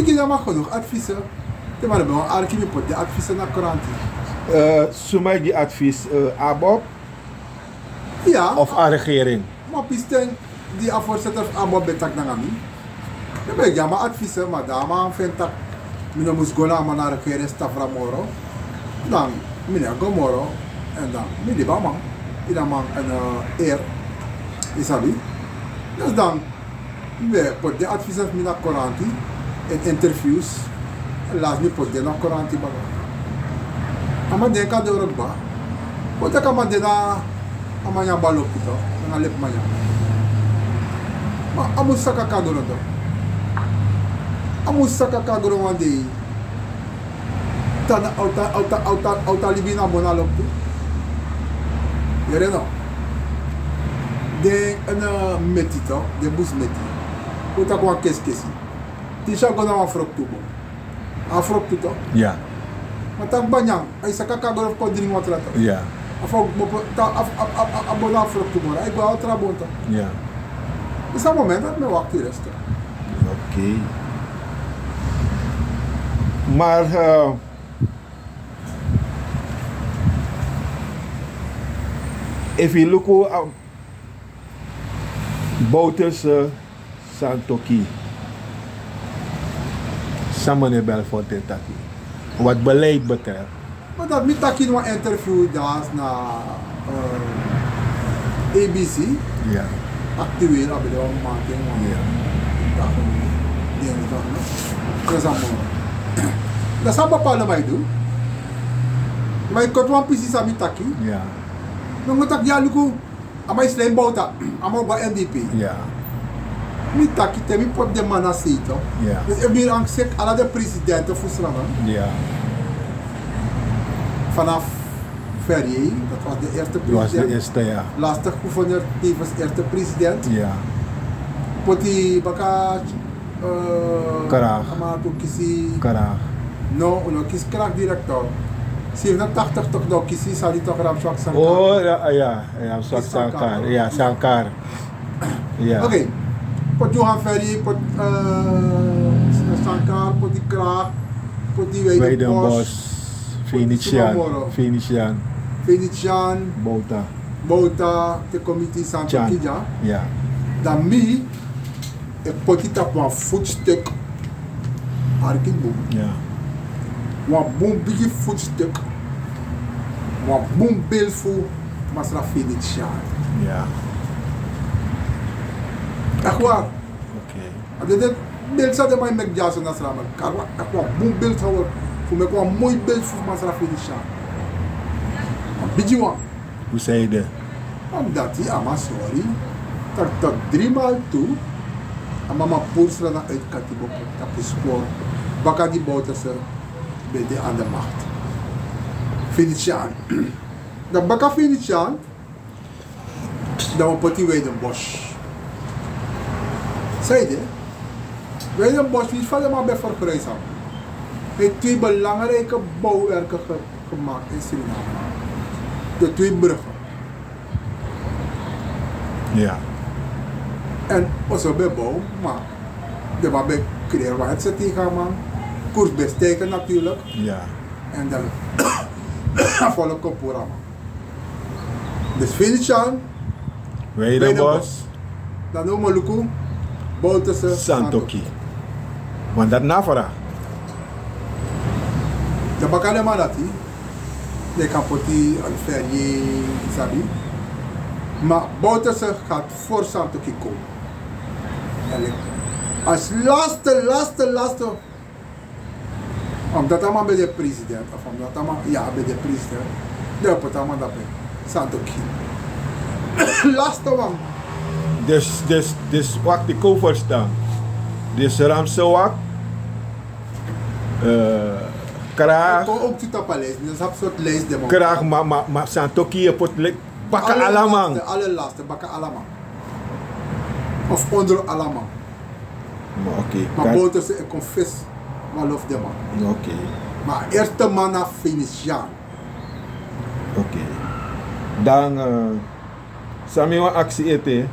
Kina ma genoeg advies. Te ma ben wan arki mi poti advies na kranti. Eh, suma e gi advies, eh, Abob? Ya. Of a regering? Ma pisten di a voorzitter fu Abob ben taki nanga mi. Mi ben gi a man advies, ma dan a man feni taki mi no mus go na a man na regering stafra moro. Dan mi no e go moro. En dan mi libi a man. Ini a man en, eh, air. Yu sabi? Dus dan mi ben poti den advies fu mi na koranti, en interviews. En lasi mi poti den na koranti baka. A man denki a doro kba. Kon taki a man de na a man nyan bal o pito, nanga lepi man nyan. Ma a mus saka kagron tu. A mus saka kagron wan dei. Tan na a o tan, a o tan, a o tan, a o tan libi na bon na loktu. Yere no. Den, eh, meti tu, den busi meti. Kon taki wan keskesi. Disi a go na wan froktu bon. A froktu tu. Ya. Ma taki banyan, a e saka kagron fu kon dringi watra tu. Ya. A fu a, a, a, a bon na froktu bon. A e go a watra bon tu. Ya. Disi a moment dati mi e wakti rest. Oké. Maar, eh, efu yu luku, eh, Bouterse Santokhi, san meneer Belfort e taki wat beleid betreft. Ma dati mi taki ini wan interview dati na, eh, A B C. Ya. Actueel, a ben de wan mamanten, wan, ya, dati, den dati, no? Dati san bepaalde man e du. Ma yu koti wan pisi san mi taki. Ya. No, mi taki ya luku. A man e slijm Bouta, a man o go na N D P. Ya. Mi taki te mi poti den man na sei tu. Ya. Dus efu mi ranksik ala den presidenten fu Sranan. Ya. Vanaf Ferrier, dat was de eerste president. Dat was de eerste, ya. Lastig gouverneur, tevens eerste president. Ya. Poti baka, eh, Krag. A man tu kisi. Krag. No, un no kisi Krag direct. Zevenentachtig toch, no, kisi sali toch Ramswak Sankar. Oh, ya, ya, ya, Ramswak Sankar. Sankar. Ya, Sankar. Ya. Oké. Poti Johan Ferrier, poti, eh, Sankar, poti Krag, poti Weidenbos, Weidenbos, poti Venetian, suma moro. Venetian. Venetian. Bouta. Bouta, te kon miti Santokhi dya. Ya. Dan mi e poti tapu wan voetstuk. Arki bun. Ya. Wan bun bigi voetstuk. Wan bun beeld fu Masra Felician. Ya. Echt waar. Oké. A de, de beeld san den man e meki dya so na Sranan, a wan, a wan bun beeld fu, fu meki wan moi beeld fu Masra Felician. Wan bigi wan. Fu san ede? Omdat a man sori taki tot drie maal toe a man man puru Sranan uit Katibo kon tapu spoor. Baka di Bouterse ben de aan de macht. Felician. Dan baka Felician, dan wi poti Weidenbos. San ede? Weidenbos, winsi fa den man ben vergrijs, a man e, twee belangrijke bouwwerken ge-, gemaakt in Suriname. De twee bruggen. Ya. En also ben bouw, maar den man ben creëer wan hetze tegen a man. Koers ben stijgen natuurlijk. Ya. En dan volk kon puru a man. Dus Felician, Weidenbos. Weidenbos. Dan now mi o luku Bouterse Santokhi. Santokhi. Want dati na a vraag. Dan baka den man dati, den kan poti Ferrier, sabi. Maar Bouterse gaat voor Santokhi komen. Eigenlijk. Als laatste, laatste, laatste. Omdat a man ben de president, of omdat a man, ya, ben de president, dan poti a man dape. Santokhi. Laatste wan. Dus, dus, dus, wakti, kon wi ferstan. Dus Ramsewak, eh, Krag. Kon ook tu tapu a lijst, dus a soort lijst den man. Krag, ma, ma, ma Santokhi e poti baka ala man. Allerlaatste, allerlaatste, baka ala man. Of onder ala man. Ma oké. Ma Bouterse e kon fesi wan lof den man. Oké. Ma a eerste man na Felician. Oké. Dan, eh, san mi wani aksi ete.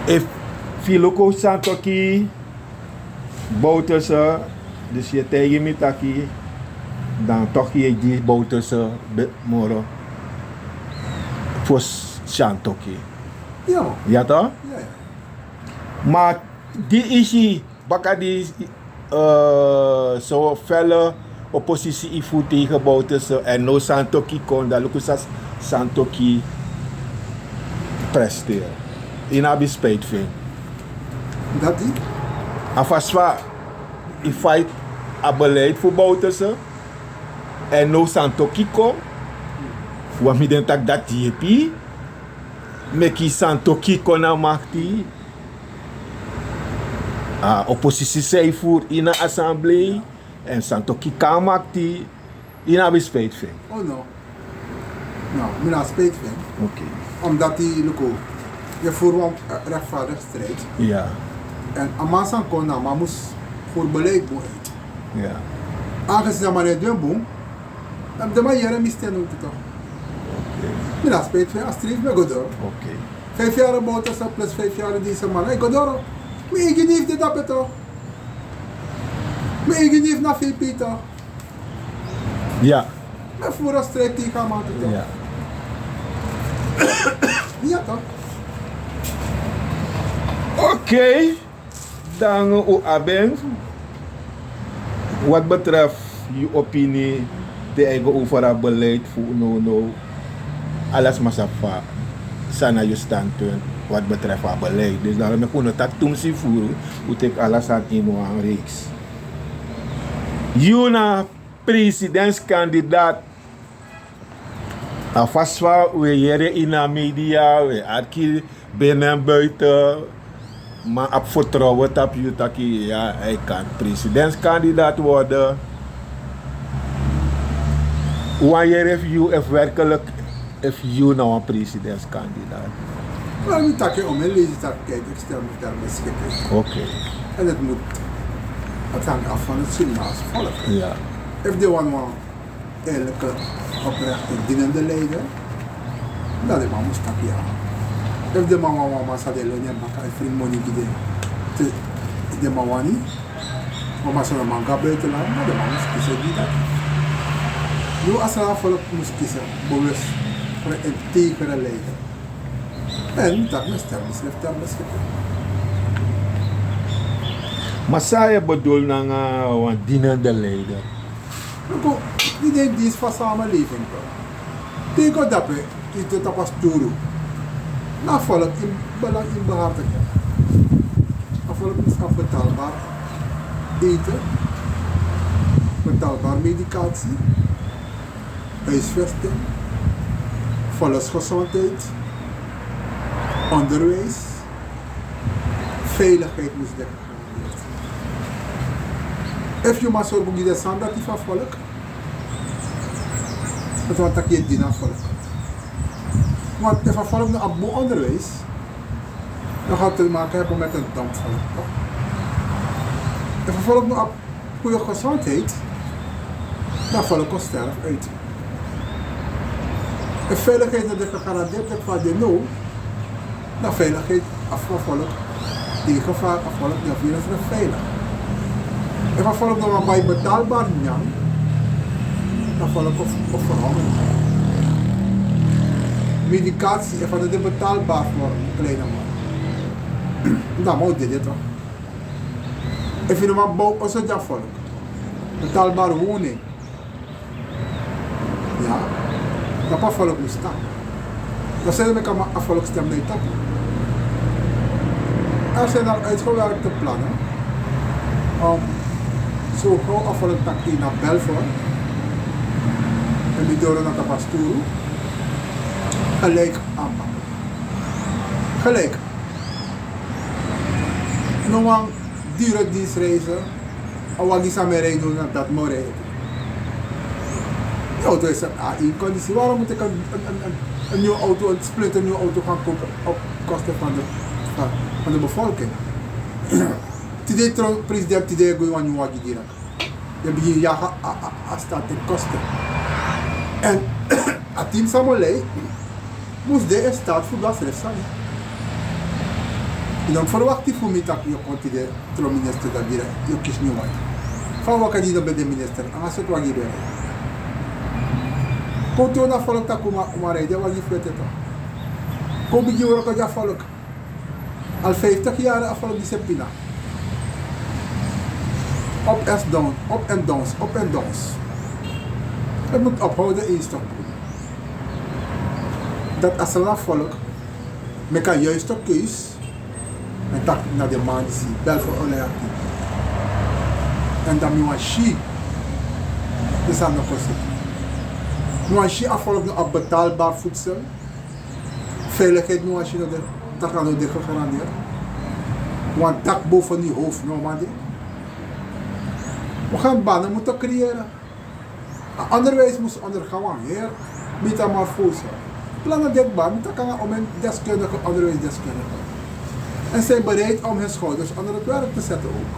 Efu yu luku Santokhi, Bouterse, dus yu e taigi mi taki, dan toch yu e gi Bouterse moro fosi Santoki. Ya, toch? Ma di yu si baka di so felle oposisi e furu tegen Bouterse, èn now Santoki kon, dan luku san Santoki presteri. Yu no abi spijt fu en? Dati? A fasi fa yu fight a beleid fu Bouterse, èn now Santoki kon, want mi denki taki dati yepi meki Santoki kon na makti. A oposisi san e furu ini a assemblee, èn Santoki kon na makti. Yu no abi spijt fu en? Oh no. No, mi no abi spijt fu en. Omdat yu luku, yu e furu wan rechtvaardige strijd. Èn a man san kon, na a man mus furu beleid bun uit. Aangezien a man no e du en bun, dan den man yere mi sten owtu toch. Mi no abi spijt fu en, a strijd mi e go doro. Vijf yari Bouterse plus vijf yari disi man, a e go doro. Mi eigi neef de dape toch. Mi eigi neef na V P toch. Ya. Mi e furu a strijd tegen a man toch. Ya toch. Oké. Dan un abi en. Wat betreft yu opini, te a e go over a beleid fu unu now, ala sma sabi fa san na yu standpunt wat betreft a beleid. Dus dan meki un no taki tumsi furu, un teki ala sani ini wan reeks. Yu na presidentskandidaat. A fasi fa un e yere ini a media, un e arki binnen en buiten, man abi vertrouwen tapu yu taki ya, hij kan presidentskandidaat worden. Un wani yere efu yu, efu werkelijk, efu yu na wan presidentskandidaat. Wel, mi taki, om en lezen taki, kijk, ik stel me ter beschikking. Oké. En het moet, het hangt af van het Surinaams volk. Ja. Efu den wani wan eerlijke, oprechte, dienende leider, dan den man mus taki ya. Efu den man wani wan man san den e lon en baka, e fringi moni gi den, te den man wani, wan man san no man go na buitenland, dan den man mus kisi gi dati. Nu a Sranan volk mus kisi bewust voor een integere leider. En dat mi stel mi srefi ter beschikking. Ma san yu e bedoel nanga wan dienende leider? Luku, yu de ini diensi fu a samenleving toch. Te yu go dape, yu de tapu a sturu. Na a volk yu belang, yu behartig. A volk mus abi betaalbaar eten, betaalbaar medicatie, huisvesting, volksgezondheid, onderwijs, veiligheid mus de gegarandeerd. Efu yu man sorgu gi den sani dati fu a volk, dati wani taki yu e dini a volk. Want efu a volk no abi bun onderwijs, dan gaat te maken hebben met een dom volk. Efu a volk no abi goede gezondheid, dan volk kon sterf uit. Efu veiligheid no de gegarandeerd, dat wat den no, dan veiligheid, a volk, tegen gevaar, a volk no firi en veilig. Efu a volk no man bai betaalbaar nyan, dan volk of, of verhongeren. Medicatie, efu a no de betaalbaar voor een kleine man, dan moet dit toch. Efu yu no man bow oso gi a volk, betaalbaar woning. Ya, dan pe a volk mus tan. Dan san yu meki a man, a volk stem na yu tapu. Er zijn al uitgewerkte plannen om zo gauw a volk taki na Belfort en Mindoro na tapu a sturu gelijk aan te pakken. Gelijk. No wan dure dienstreizen, a wagi san mi e rij, na dati mi o rij. Die auto is er in conditie. Waarom moet ik een, een, een, een, een nieuwe auto, een splinternieuwe auto gaan kopen op kosten van de, van, van de bevolking? Tide tron president, tide e go ini wan nyun wagi dira. Yu e bigin yagi a, a, a staat ten koste. En a team san mi o lei mus de in staat fu du a srefi sani. Yu no mus ferwakti fu mi taki yu o kon tide tron minister, dan dira yu o kisi nyun wagi. Fa a waka di yu no ben de minister, nanga sortu wagi yu ben rei? Kon toon na folk taki un man rei den wagi fu ete, toch. Kon bigin wroko gi a folk. Al vijftig yari a folk disi e pina. Op en downs, op en downs, op en downs. Yu mus ophouden en yu stop. Dati a sani a folk meki a juiste keus. Èn taki na den man disi, Belfort o lei a tiki. Èn dan mi wani si den sani no kon seti. Mi wani si a folk no abi betaalbaar voedsel. Veiligheid, mi wani si no de, taki a no de gegarandeerd. Wan dak boven yu hoofd no man de. We gaan banen moeten creëren. A onderwijs mus ondergaan wan heri miti a marfosa. Plannen de kba, mi taki nanga omeni deskundige, onderwijsdeskundige. En zijn bereid om hun schouders onder het werk te zetten ook.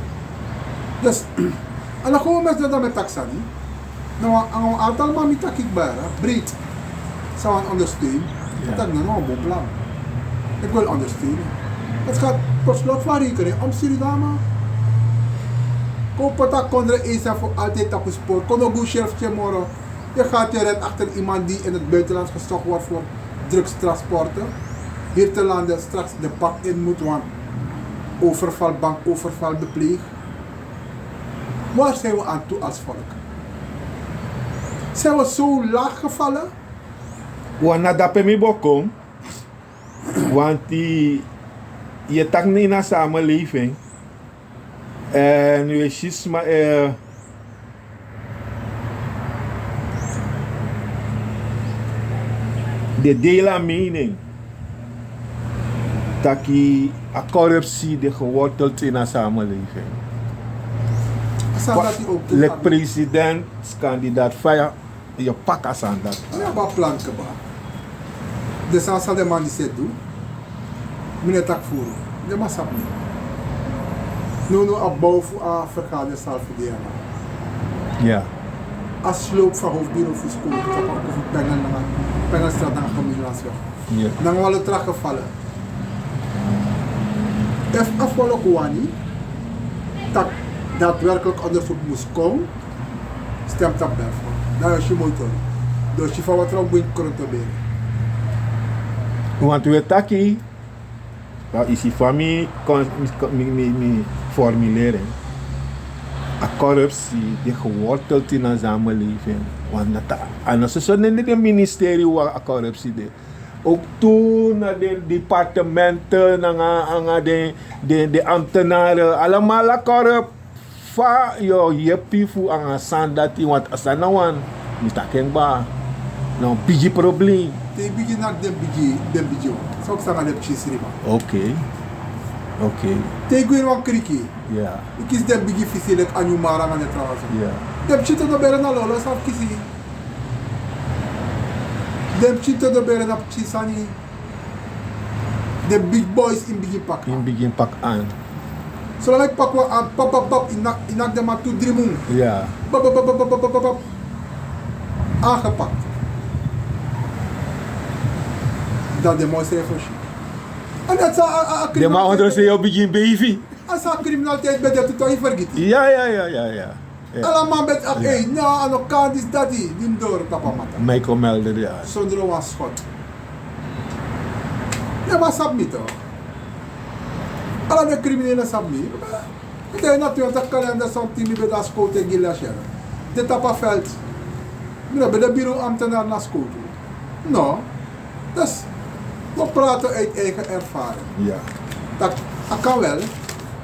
Dus, en dan gewoon mensen dan met taxani. No, wan, wan aantal man mi taki kba, breed. San wani ondersteun. Mi taki no, no, wan bun plan. Ik wil ondersteunen. Het gaat per slot van rekening om Suriname. Kon poti a kondre eens en voor altijd tapu spoor. Kon no go shelf tje moro. Je gaat je red achter iemand die in het buitenland gezocht wordt voor drugstransporten. Hier te landen straks de bak in moet, want overval, bankoverval bepleeg. Waar zijn we aan toe als volk? Zijn we zo laag gevallen? Wan na dape mi boko. Want yu e taki ini a samenleving. En yu e si sma, eh, de deel a mening taki a corruptie de geworteld in a samenleving. Leki presidentkandidaat, fa yu paki a sani dati? Mi abi a plan kba. Den sani san den man disi e du, mi no e taki furu. Den man sabi mi. Nownow a bow fu a vergaderzaal fu de ya now. Ya. A sloop fu a hoofdbureau fu Skowtu tapu a hoku fu Pengel nanga, Pengelstraat nanga Gemeenlandsweg. Ya. Nanga wan lo tra gevallen. Efu a volk wani taki daadwerkelijk onderzoek mus kon, stem tapu Belfort. Dan yu o si moi tori. Dan yu o si fa watra o gwe kronto bere. Want wi e taki, dan yu si fa mi kon, mi, mi, mi, mi formuleren. A corruptie de geworteld in a samenleving. Want na ta, a no soso nen den ministerie wan a corruptie de. Ook tu na den departementen, nanga, nanga den, den, den ambtenaren, allemaal a corrupt. Fa yu o yepi fu nanga a sani dati, want a sani na wan, mi taki en kba, na wan bigi probleem. Te yu bigin naki den bigi, den bigi wan, so fu sanga den pikin sriba. Oké. Oké. Te yu go ini wan kriki, ya, yu kisi den bigi fisi leki Anyumara nanga den trawan so. Ya. Den pikin toto bere na lolo san fu kisi. Den pikin toto bere na pikin sani. Den big boys ini bigin paki. Ini bigin paki an. Solanga yu paki wan an, pap, pap, pap, yu naki, yu naki den man tu dri mun. Ya. Pap, pap, pap. Aangepakt. Dan den man srefi o si. En dati san a, a, a criminaliteit. Den man ondro se yu o bigin beifi. A san a criminaliteit ben de tu, toch, yu fergiti. Ya, ya, ya, ya, ya. Ya. Ala man ben taki, ei, no, a no kan, disi, dati, di mi doro tapu a matta. Michael Mulder, ya. Sondro wan schot. Den man sabi mi toch. Ala den criminelen sabi mi. Mi de na twintig kalender something, mi ben de na Skowtu e gi les, ya. De tapu a veld. Mi no ben de bureauambtenaar na Skowtu. No. Dus, we praten uit eigen ervaring. Ya. Taki a kan wel,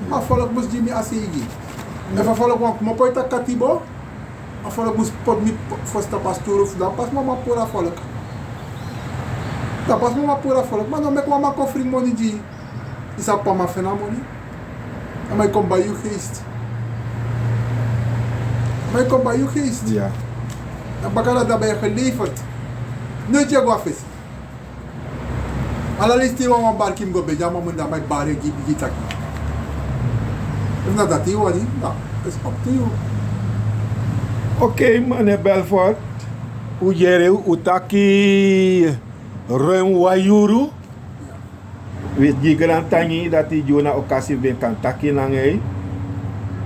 ma a volk mus gi mi a seigi. Ya. Efu a volk wani kmopo ete a katibo, a volk mus poti mi fosi tapu a sturu fu, dan pas mi o man puru a volk. Dan pas mi o man puru a volk, ma no meki wan man kon fringi moni gi yu. Yu sabi pe a man feni a moni? A man e kon bai yu geest. A man e kon bai yu geest. Ya. Dan baka dati a ben e geleverd. Noiti yu e go na fesi. Ala leisi te yu wani wan barki, mi go begi a man moni, dan a man e bari en gi yu, bigin taki. Efu na dati yu wani, dan it's up to you. Oké, meneer Belfort. Un yere, un taki ruim wan yuru. Wi gi grantangi dati gi unu a okasi fu ben kan taki nanga yu.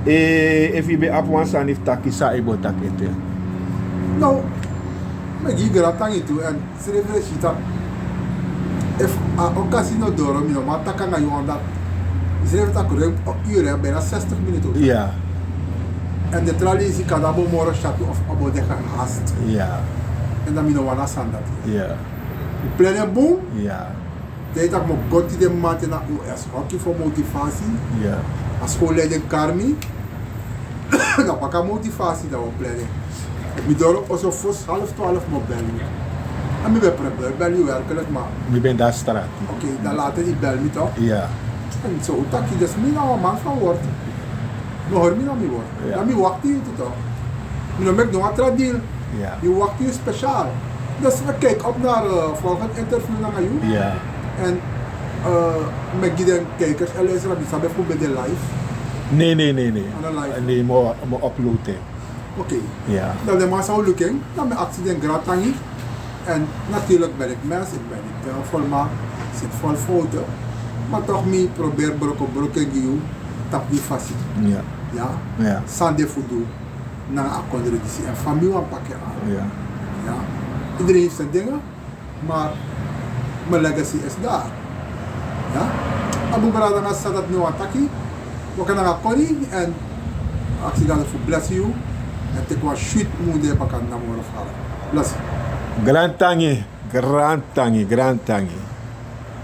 Efu yu ben abi wan sani fu taki san yu bo taki ete? No, mi e gi yu grantangi tu èn srefi e si taki efu a okasi no doro mi no man taki nanga yu wan dati. Srefi taki ruim yu ruim bina sestig minutu. Ya. Èn den tra leisi kan de a bo moro syatu of a bo de gehast. Ya. Èn dan mi no wani a sani dati. Ya. Mi plan en bun. Ya. Dan yu taki mi o go gi den man te na us hoki fu motivasi. Ya. A skowleiding kari mi. Dan baka motivasi dan wi o plan en. Mi doro oso fosi half twaalf mi o bel yu. En mi ben probeer bel yu werkelijk ma. Mi ben de na strati. Oké, dan later yu bel mi toch. Ya. En so wi taki dus mi na wan man van woord. Mi hori mi na mi woord. Ya. Dan mi wakti yu tu toch. Mi no meki no wan tra deal. Ya. Mi wakti yu speciaal. Dus we kijken op naar eh, volgend interview nanga yu. Ya. En eh, mi e gi den kijkers en luisteraars die sabi fu ben de live. Nee, nee, nee, nee. Aan de live. Nee, mi o upload en. Oké. Ya. Dan den man san o luku en, dan mi e aksi den grantangi. En natuurlijk ben ik mens, ik ben niet eh, volmaakt, ik zit vol fouten. Maar toch mi probeer broko broko gi yu tapu di fasi. Ya. Ya. Ya. San de fu du nanga a kondre disi en fa mi wani paki en aan. Ya. Ya. Iedereen heeft zijn dingen, maar mijn legacy is daar. Ya. A bun brada nanga sisa dati mi wani taki. Waka nanga koni en aksi Gado fu bless yu. En teki wan switi munde baka na moro fara. Bless. Grantangi, grantangi, grantangi.